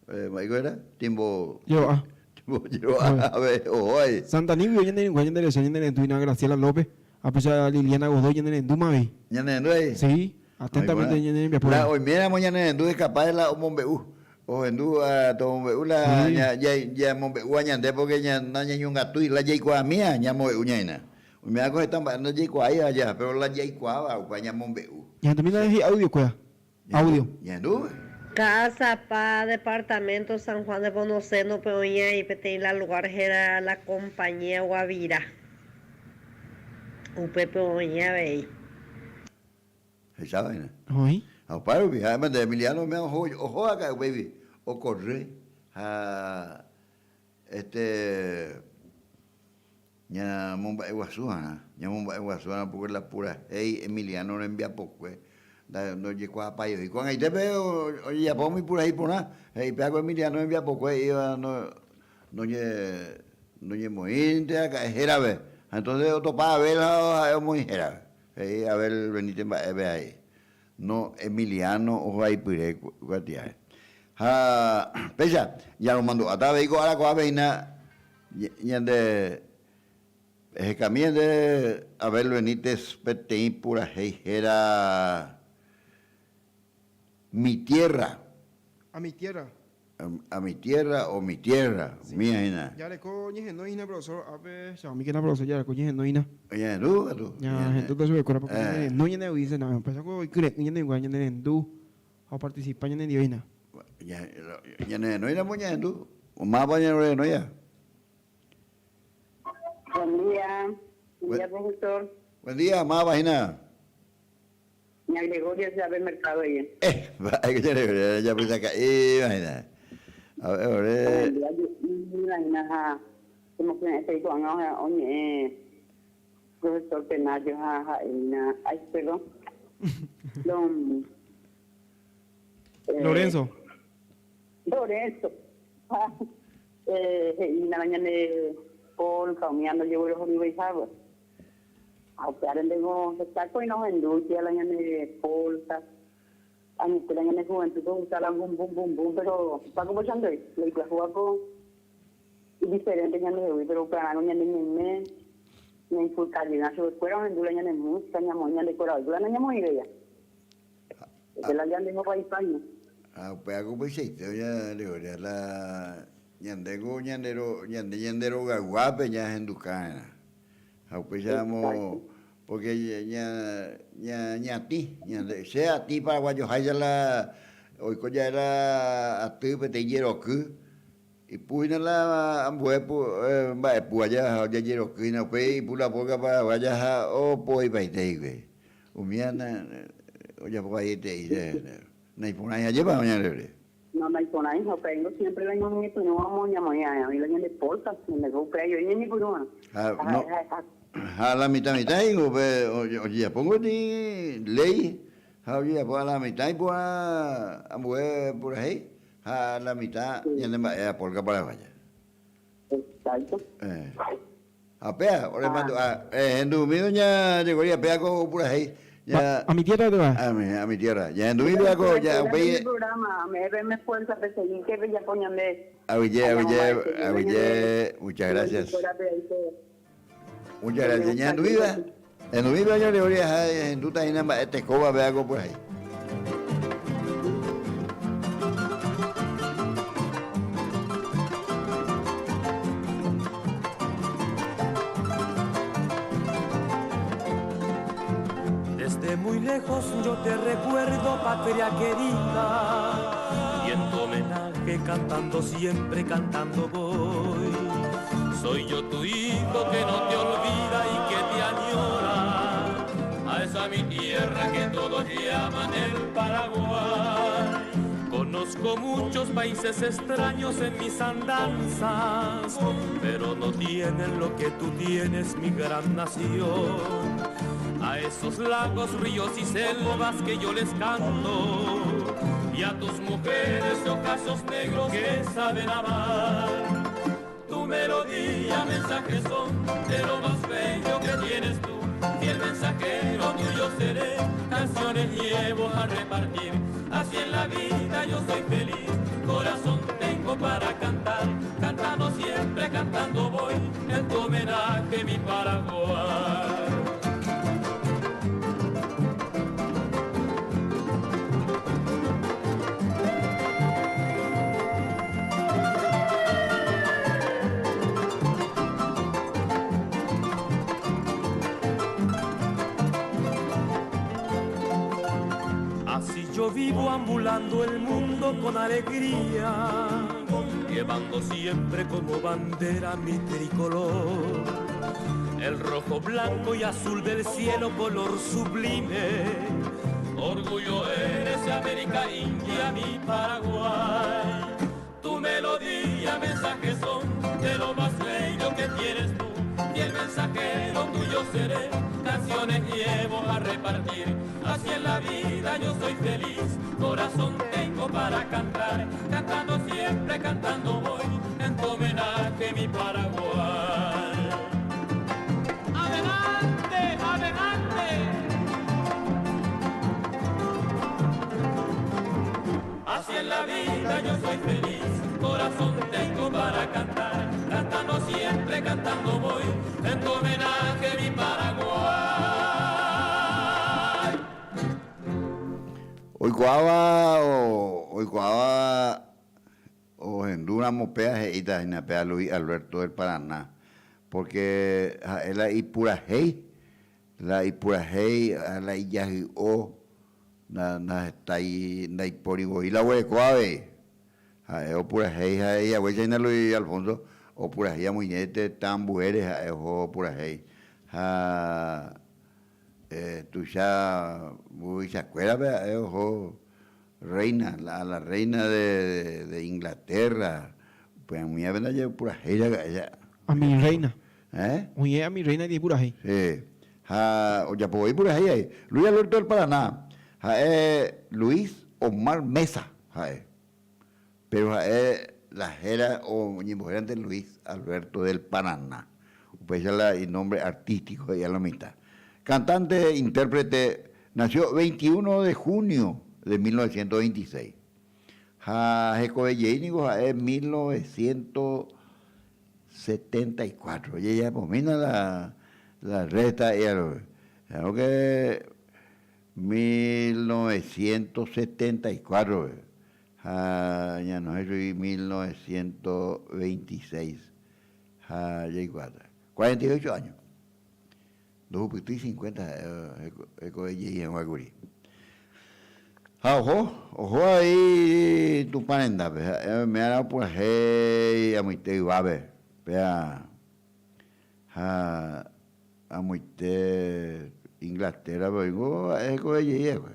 mba'éiko héra timbo
Jero'a.
Timbo jero'a ave oho ai.
Santanigui oñane irũnguéra ñande recha ñane rendu hína Graciela López ha péicha Liliana Godoy ñane rendúma avei.
Ñane rendu avei.
Sí. Atentamente ñane rembiapo.
La oiméramo ñane rendu es capaz de la omombe'u. Ohendu tomombe'u la ñamombe'úva ñande porque nañañongatúi la jaikuaamíva ñamombe'u ñaína. Oiméramo heta mba'e ndajaikuaáiva aja, pero la jaikuaáva upéva ñamombe'u.
Ñahendumína hi'audio kuéra. Audio.
Ñahendu.
Ka'asapa, departamento San Juan de Bonoceno-pe oĩ aĩ peteĩ la lugar héra La Compañía Guavirá. Upépe oĩ avei.
Hecháva hína.
Oĩ.
Ha opárupi, ha'éma nde Emiliano oime oho, oho aka'e upéipi, okorre ha este ñamomba'eguasu va'erã, ñamomba'eguasu va'erã porque la purahéi Emiliano rembiapokue ndojekuaapái voi. Ko'ag̃aitépe ojejapo umi purahéi porã, he'i péva ko Emiliano rembiapokue he'íva noñemoĩnte aka'e hérape, ha entonces otopa Abel ha ha'e omoĩ hérape. He'i Abel Benítez mba'épe ae, no Emiliano ohaipyre kuatiáre. Ha péicha, ñaromandu'áta avei ko ára ko'ápe hína ñande ehekami ñande Abel Benítez peteĩ purahéi héra Mi tierra.
A mi tierra.
A mi tierra o mi tierra, umíva hína.
Jareko ñehenói hína profesor, ápe chavamíkena profesor jareko ñehenói hína.
Ñahendu katu.
Ñahendúta chupekuéra porque ñanerendu ñane audiencia hína, upéicha ko ikyre'ỹ ñane igual ñanerendu ha oparticipa ñanendive hína.
Ñanerenói ramo ñahendu, mávapa ñanerenóiva.
Buen día, buen día profesor.
Buen día, mávapa hína.
Ña Gregoria se abre mercado ayer.
Eh, mba'e ko ña Gregoria rejapysaka'íva hína. A ver, ore.
Ohendúva hína ha chemokyre'ỹetei ko'ág̃a oñe'ẽ profesor Penayo ha ha'e hína, ay, perdón, don.
Lorenzo.
Lorenzo. Ha he'i hína la ñande polka umi andojeguerohoryveihágui. Ha upévare ndéngo heta kóina ohendu upéva la ñane polka, añete la ñane juventud ogusta la bum bum bum bum, pero Paco Pochandoy, la ipyahúva ko idiferente ñandehegui, pero upearãngo ñande ñaime ñainculca-jey chupekuéra ohendu la ñane música, ñamoĩ ñande korayýva nañamoĩvéiva. Ese la ñande jovaipaño.
Ha upéva ko upeichaite oña la ñandéko ñande ñande rogayguápe ñahenduka va'erã. Ha upéicharamo, porque ñatĩ, ñande, che atĩ paraguayoháicha la oiko jave la aty peteĩ jeroky, ipu hína la ambue mba'epu aja ha ojejeroky hína, upéi ipu la polka paraguaya ha opoipaite hikuái. Umíva ojapo vaiete'i naiporãi ajépa ñandéve.
No, naiporãi, ha upéingo siempre la ñañepyrũvamo ñamoĩ ae oĩ la ñande polka, ñande ko upéva joi ñañepyrũva.
Ha, no, ha la mitã mitã ningo upe ojejapóngo ni léi ha ojejapo a la mitã iporã ambue purahéi ha la mitã ñande mba'e a polka paraguaya.
Exacto.
Eh. Ha péa, ore mandu'a, ehendumi doña Gregoria, péa ko purahéi.
Ña, a mi tierra te va.
A mi, a mi tierra. Ñahendumi péa ko, ña, upéi.
programa, ame'ẽ fuerza peseguí que pejapo ñande.
Aguyje, aguyje, aguyje, muchas gracias. Muchas gracias. Ñahendumíva. Enduvípe oñoreóri ha ehendúta hína mba'e tekóva péva ko purahéi.
Desde muy lejos yo te recuerdo, patria querida, y en tu homenaje cantando siempre cantando voy. Soy yo tu hijo que no te olvida y que te añora, a esa mi tierra que todos llaman el Paraguay. Conozco muchos países extraños en mis andanzas, pero no tienen lo que tú tienes, mi gran nación. A esos lagos, ríos y selvas que yo les canto, y a tus mujeres de ojazos negros que saben amar. Tu melodía, mensaje son de lo más bello que tienes tú. Fiel mensajero tuyo seré, canciones llevo a repartir. Así en la vida yo soy feliz, corazón tengo para cantar. Cantando siempre, cantando voy, en tu homenaje mi Paraguay. Así yo vivo ambulando el mundo con alegría, llevando siempre como bandera mi tricolor. El rojo, blanco y azul del cielo, color sublime. Orgullo eres de América India, mi Paraguay. Tu melodía, mensaje son de lo más bello que tienes tú. Y el mensajero tuyo seré, canciones llevo a repartir. Así en la vida yo soy feliz, corazón tengo para cantar. Cantando siempre, cantando voy, en tu homenaje mi Paraguay. ¡Adelante, adelante! Así en la vida yo soy feliz, corazón tengo para cantar, cantando siempre, cantando voy, en tu homenaje mi Paraguay.
Oikuaáva oikuaáva ohendúramo péa he'íta hína péa Luis Alberto del Paraná, porque ha'e la ipurahéi, la ipurahéi ha la ijahy'o ndahetái ndaipóri voi la oguereko avei. Ha'e opurahéi ha he'i haguéicha hína Luis Alfonso opurahéi amoiñéi tetã ambuére ha'e oho opurahéi ha tuicha mburuvichakuérape ha'e oho reina, a la reina de Inglaterra, upe ag̃ui'ápe ndaje opurahéi raka'e cha.
A mi reina. Eh? Oĩe a mi reina ijepurahéi.
Sí. Ha ojapo voi purahéi ae. Luis Alberto del Paraná, ha'e Luis Omar Meza ha'e. Pero ha'e la héra oñembohérante Luis Alberto del Paraná. Upéicha la inombre artístico he'i a lo mitad. Cantante, intérprete, nació 21 de junio de 1926. Ha hekove jey niko ha'e 1974. Ojejapomína la la resta he'i Claro que 1974 pe ha ñanohẽ chugui 1926 ha jaikuaáta. 48 áño. Ndohupytýi cincuenta ha'e hekove jey hag̃ua kuri. Ha oho, oho avei Tupã rendápe, ha'e oime'arã opurahéi amoite yvápe, péa ha amoite Inglaterra-pe oĩngo ha'e hekove jey va'ekue.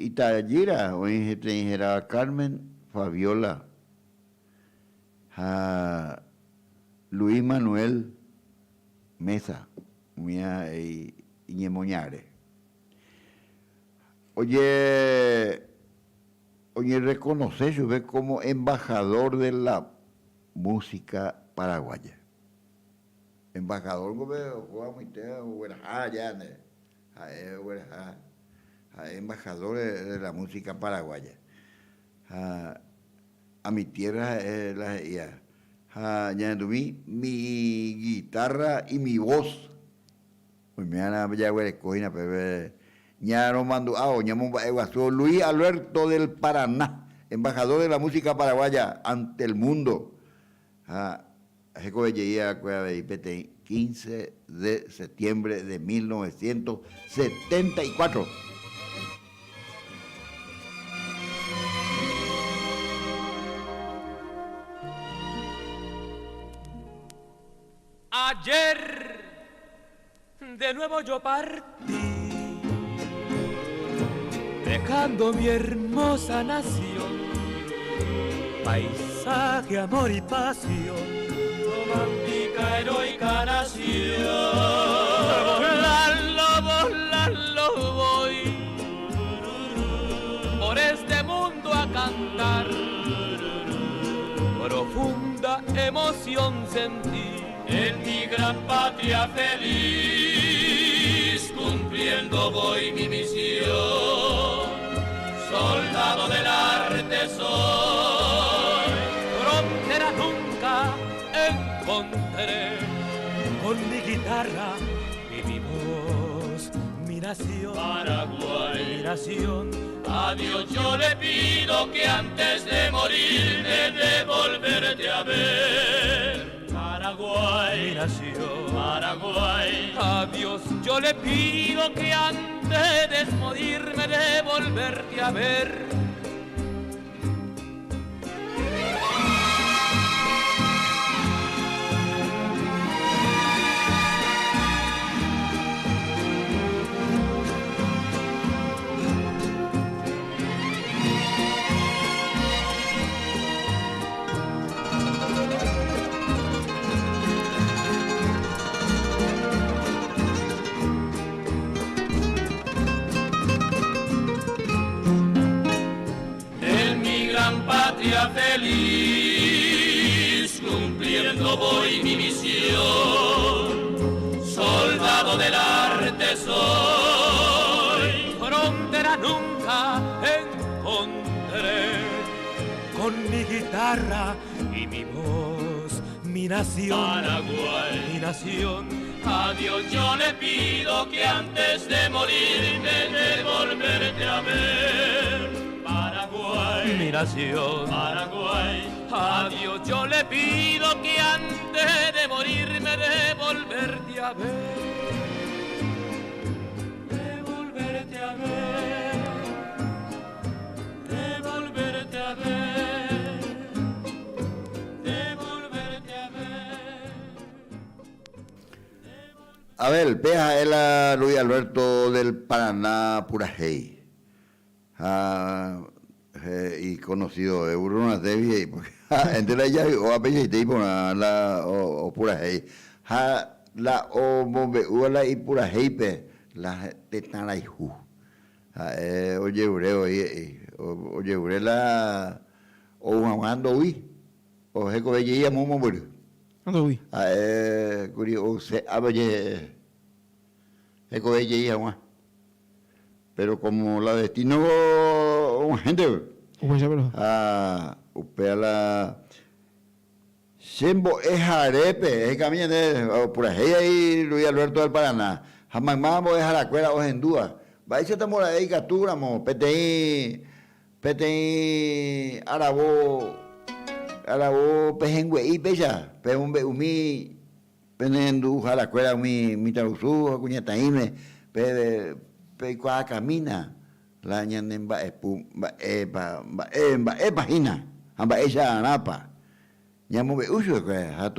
Itajýra oĩ peteĩ hérava Carmen Fabiola ha Luis Manuel Meza, umíva ha'e iñemoñare. Oje oñerrekonose chupe kómo embajador de la música paraguaya. Embajador ko pe oho amoite ogueraha aja nde, ha'e ogueraha, ha'e embajador de la música paraguaya. Ha a mi tierra ha'e la he'íva. Ha ñahendumi mi guitarra y mi voz. Oime'arã jaguereko hína pépe ñaromandu'ávo, ñamomba'eguasu Luis Alberto del Paraná, embajador de la música paraguaya ante el mundo. Ha hekove jey va'ekue avei peteĩ 15 de septiembre de 1974.
Ayer de nuevo yo partí, dejando mi hermosa nación, paisaje, amor y pasión, romántica, heroica nación. Volando, volando voy por este mundo a cantar. Profunda emoción sentí en mi gran patria feliz, cumpliendo voy mi misión. Soldado del arte soy, frontera nunca encontré. Con mi guitarra y mi voz, mi nación, Paraguay, mi nación. A Dios yo le pido que antes de morirme de volverte a ver. Paraguay, mi nación, Paraguay. A Dios yo le pido que antes de morirme de volverte a ver. En mi gran patria feliz, cumpliendo voy mi misión. Soldado del arte soy, frontera nunca encontré. Con mi guitarra y mi voz, mi nación, Paraguay, mi nación. A Dios yo le pido que antes de morirme de volverte a ver. Paraguay, mi nación, Paraguay. A Dios yo le pido que antes de morirme de volverte a ver. De volverte a ver. De volverte a ver. De volverte a ver.
Abel, péa ha'e Luis Alberto del Paraná purahéi. Ha he'i conocido Bruno Devi he'i porque ha'énte la ijahy'óva peichaite iporã la opurahéi ha la omombe'úva la ipurahéipe la tetã rayhu. Ha'e ojerure voi he'i, ojerure la ou hag̃ua ndoúi, ohekove jey amo mombyry.
Ndoúi.
Ha'e kuri ouse ápe ojehe'e hekove jey hag̃ua. Pero como la destino og̃uahẽnte ha upéva la che mbo'eharépe ehekami ñande opurahéi ai Luis Alberto del Paraná ha mayma mbo'eharakuéra ohendúva mba'éichata mbora'e ikatúramo peteĩ peteĩ aravo aravo pehẽngue'i péicha pemombe'umi Pene renduharakuéra umi mitãrusu ha kuñataĩme pe peikuaakamína la ñane mba'epu mba'épa mba'e mba'épa hína ha mba'éicha arãpa. Ñamombe'u chupekuéra ha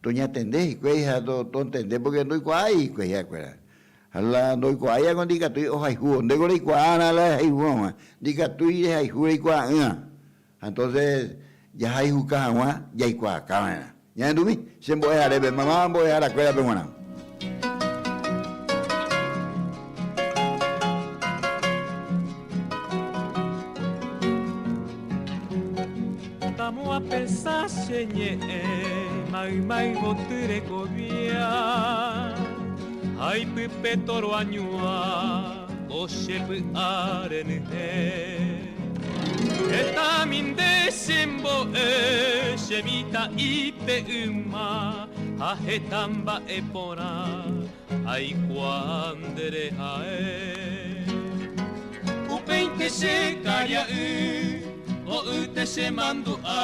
toñatende hikuái ha tontende pórke ndoikuaái hikuái ha'ekuéra. Ha la ndoikuaái ako ndikatúi ohayhu, ndéko reikuaárã la rehayhu hag̃ua, ndikatúi rehayhu reikuaa'ỹva. Ha entonces jahayhuka hag̃ua jaikuaaka va'erã. Ñahendumi che mbo'eharépe, mama mbo'eharakuérape g̃uarã.
Tamo apesa che ñe'ẽ mayma yvoty rekovia ha ipype toro añua ko che py'a renyhẽ. Hetami nde chembo'e che mitã'ípe yma ha heta mba'e porã aikuaa nde rehae. Upéinte che karia'y ko'ýte che mandu'a.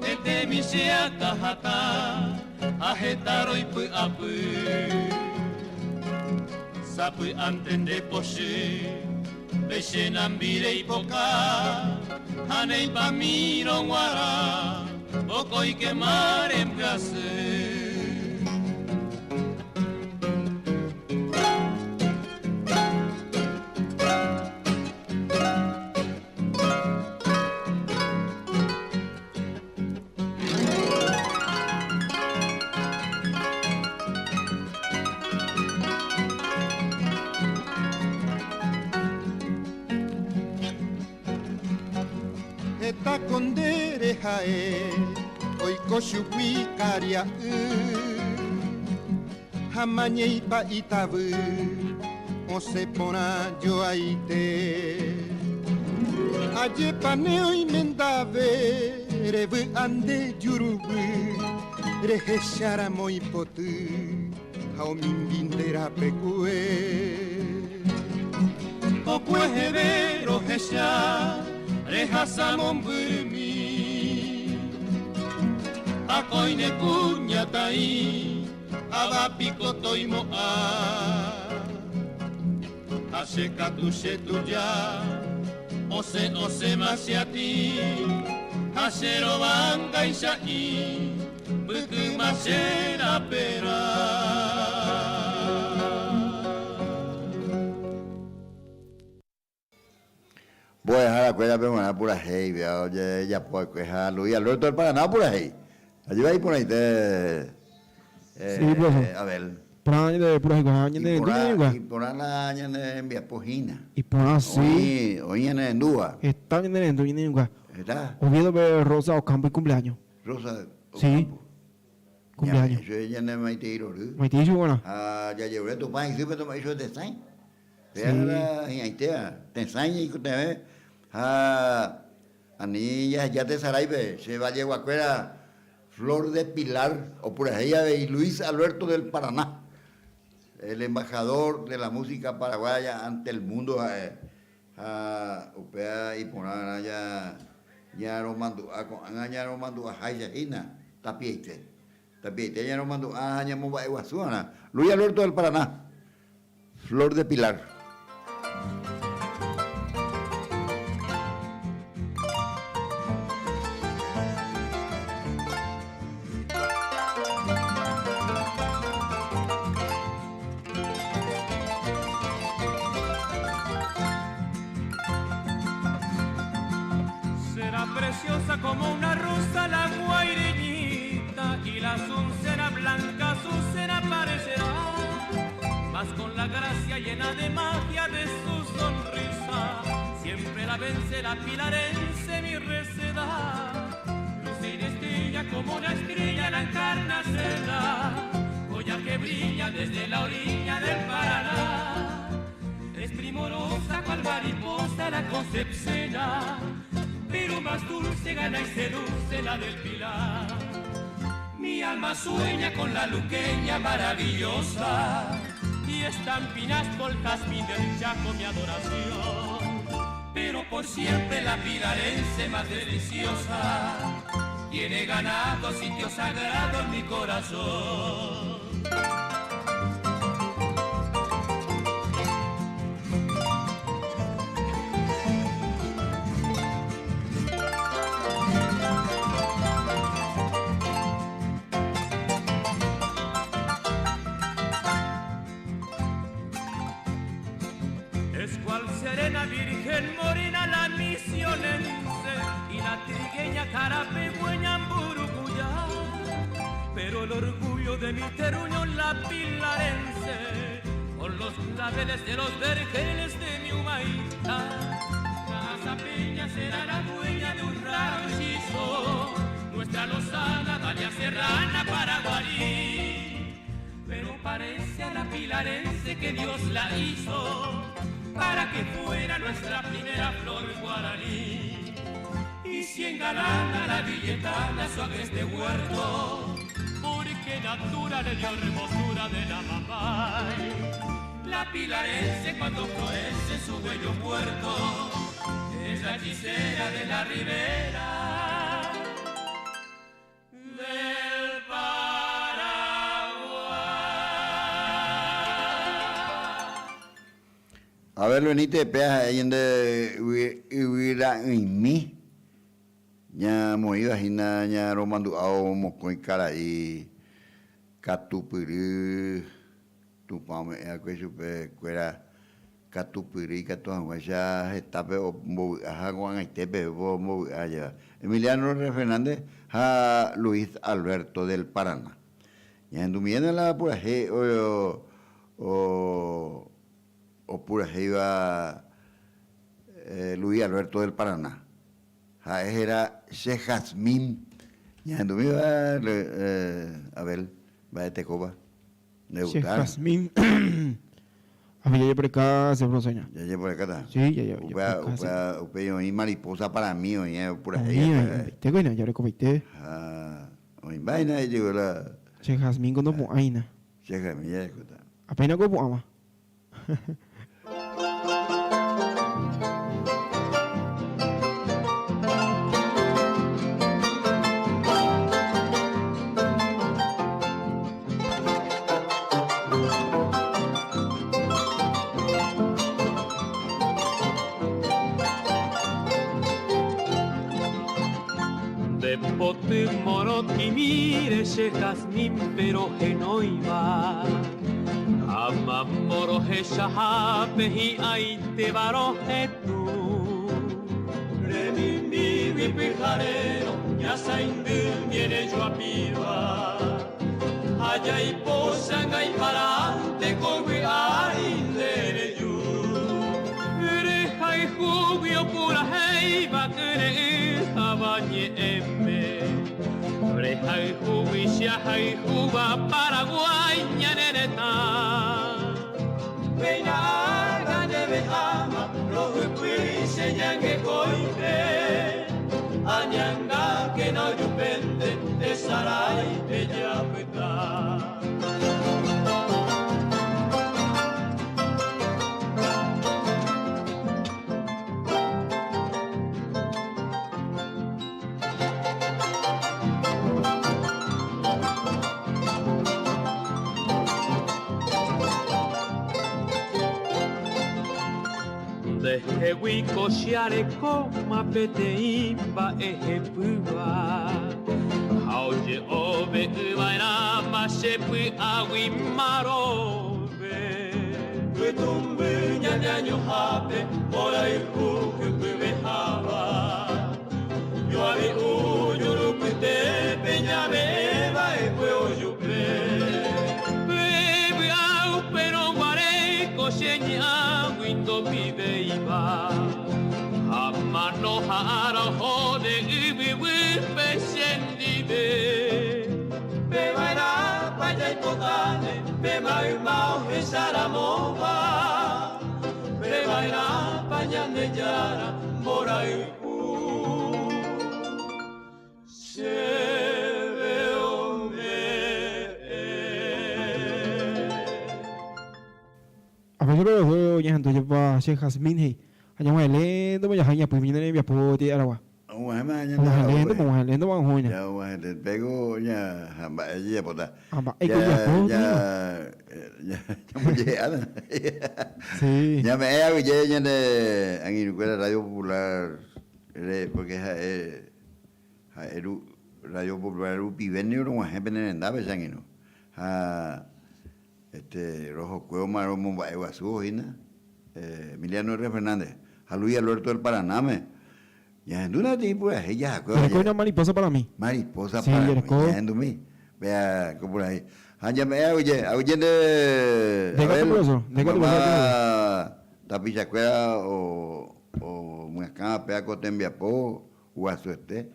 Tetemi che akã hatã ha heta roipy'apy. Sapy'ánte nde pochy pe che nambi reipoka ha neipamírõ g̃uarã vokóikema rembyasy.
Heta ko nde reha'e oiko chugui karia'y ha mañeipa itavy osẽ porã joaite. Ajépa ne oimendave revy'a nde juruvy rehecharamo ipoty ha omimbi nde rapekue.
Kokueheve rohecha rehasa mombyrymi akói ne kuñataĩ ava piko toimo'ã ha che katu che tuja osẽ osẽma che atĩ ha che rovangaicha'i mbykýma che raperã.
Mbo'ehárakuérape g̃uarã purahéi péva ojejapo va'ekue ha Luis Alberto del Paraná purahéi. Ajépa iporãite
Sí, profe.
Abel.
Porã ñande puraheikuaa ñane rendu ñane rengua.
Iporã la ñane rembiapo hína.
Iporã sí.
Oĩ ñane rendúva.
Heta ñane rendu ñane rengua.
Heta.
Oviedo-pe Rosa Ocampo icumpleaños.
Rosa Ocampo.
Sí. Cumpleaños.
Ñame'ẽ chupe ñane maitei rory.
Maitei chupe g̃uarã.
Ha jajerure Tupã isýpe tome'ẽ chupe tesãi. Péva la hi'ãitéva, tesãi ñaikotevẽ ha ani jaheja tesaráipe che valleguakuéra Flor de Pilar opurahéi avei Luis Alberto del Paraná, el embajador de la música paraguaya ante el mundo ha'e ha upéva iporãrã ñaromandu'a ko'ág̃a ñaromandu'aháicha hína tapiaite. Tapiaite ñaromandu'a ha ñamomba'eguasu'arã Luis Alberto del Paraná. Flor de Pilar.
Será preciosa como una rosa la guaireñita y la azucena blanca azucena parecerá, mas con la gracia llena de magia de su sonrisa, siempre la vencerá pilarense mi receda. Luce y destella como una estrella la encarnacena, joya que brilla desde la orilla del Paraná. Es primorosa cual mariposa la concepcena, pero más dulce gana y seduce la del Pilar. Mi alma sueña con la luqueña maravillosa y estampinas por jazmín del Chaco mi adoración. Pero por siempre la pilarense más deliciosa tiene ganado sitio sagrado en mi corazón. Es cual serena virgen morena la misionense y la trigueña carapegüeña mburucuyá. Pero el orgullo de mi terruño la pilarense, con los claveles de los vergeles de mi humaita. Casa Peña será la dueña de un raro hechizo, nuestra lozana Dalia Serrana Paraguarí. Pero parece a la pilarense que Dios la hizo. Para que fuera nuestra primera flor guaraní. Y si engalana la villetana su agreste huerto, porque natura le dio hermosura de la mamá. La pilarense cuando florece su bello puerto, es la hechicera de la ribera del
Abel Benítez péa ha'e ñande yvyra'ỹimi ñamoĩva hína ñaromandu'ávo mokõi karai katupyry Tupã ome'ẽ va'ekue chupe kuéra katupyry ikatu hag̃uáicha hetápe ombovy'a ha ko'ag̃aite peve ombovy'a jeva Emiliano R. Fernández ha Luis Alberto del Paraná. Ñahendumiéna la purahéi opurahéiva Luis Alberto del Paraná. Ha'e héra Che Jazmín. Ñahendumíva Abel, mba'e tekópa nde
Che
gustárõ.
Jazmín. Ape jajeporeka che profesor.
Jajeporekáta.
Sí, jajeporeka.
Upéva, upéi oĩ mariposa para mí oĩ opurahéi.
Oĩ, oĩmbaite ko'ág̃a jarekopaite.
Ha oĩmba hína ijyvy la.
Che Jazmín ko ndopu'ãina.
Che Jazmín jarekóta.
Apéna ko opu'ãva.
Nde poty morotĩmíre che jazmín pero henóiva Ha mamo rohechahápe hi'ãitéva rohetũ. Remimbígui pyharérõ ñasaindy ñerejoapíva Ha jaipo changaiparãnte ko yvy ári nde reju. Rehayhúgui opurahéiva kyre'ỹ hava ñe'ẽme. Rehayhúgui che ahayhúva Paraguái ñane retã. Péina ág̃a ndéve áma rohypýi che ñangekoipe, añangákena ojupénte tesaráipe japyta. Ndehegui ko che arekóma peteĩ mba'e hepýva, ha oje'ove'ỹva'erãma che py'águi marõve. Pytũmby ñane añohápe mborayhu hypyveháva. Joavi'u jurupytépe ñame'ẽ va'ekue ojupe. Pe vy'a upérõ guare ko che ñe'ãgui ndopivéiva. Ha mano ha ára oho de yvyguýpe che ndive. Peva'erãpa jaipotáne pe mayma ohecharamóva. Peva'erãpa Ñandejára mborayhu chéve ome'ẽ.
Apecho pe oho oñehendu jepa che Jazmín he'i, Ha ñag̃uahẽ léntoma jaha iñapỹimi ñane rembiapo tei aragua.
Og̃uahẽma ñande
Og̃uahẽ
aragua.
léntoma, og̃uahẽ léntoma ohóina.
Ja og̃uahẽ lénto, péko ña ha mba'e jejapóta.
Ha mba'éiko ojapo
Ja,
hína.
ja, ñambojehe'áta.
Sí.
Ñame'ẽ aguyje ñane angirũkuéra Radio Popular re, porque ha'e, ha'e ru, Radio Popular rupive niko rog̃uahẽ pene rendápe che angirũ. Ha este rohokuévoma romomba'eguasúvo hína Emiliano R. Fernández ha Luis Alberto del Paranáme. Ñahendúna peteĩ purahéi jahakuéva
Jareko hína Mariposa para mí.
Mariposa
Sí,
para mí.
jareko.
Ñahendumi. Péa ko purahéi. Ha ñame'ẽ aguyje, aguyje nde
Ndéiko
Abel,
profesor, ndéiko
mayma
profesor.
tapichakuéra o omyakãva péa ko tembiapo guasuete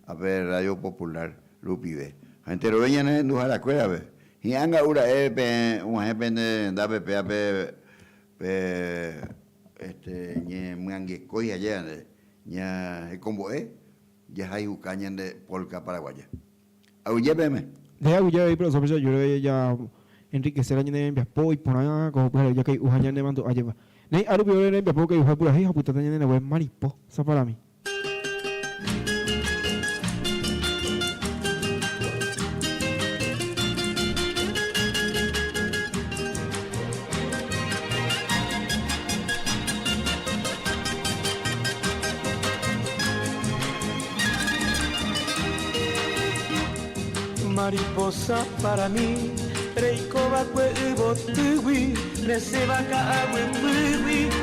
ápe Radio Popular rupive. Ha enterove ñane renduharakuérape, hi'ã nga'u ra'e peẽ og̃uahẽ pende rendápe péa pe pe. Este, ñemyangekói aje ñahekombo'e jahayhuka ñande polka paraguaya. Aguyje peẽme.
Nde aguyje avei profesor Pechayúre ja enriquecer ñane rembiapo iporã ko pyhare jakai'u ha ñane mandu'a jepa. Néi árupi ore rembiapo kai'uha purahéi ha opytáta ñane rague maripo saparami.
Mariposa para mí, reikóva'ekue yvotýgui, resẽva ka'aguypýgui.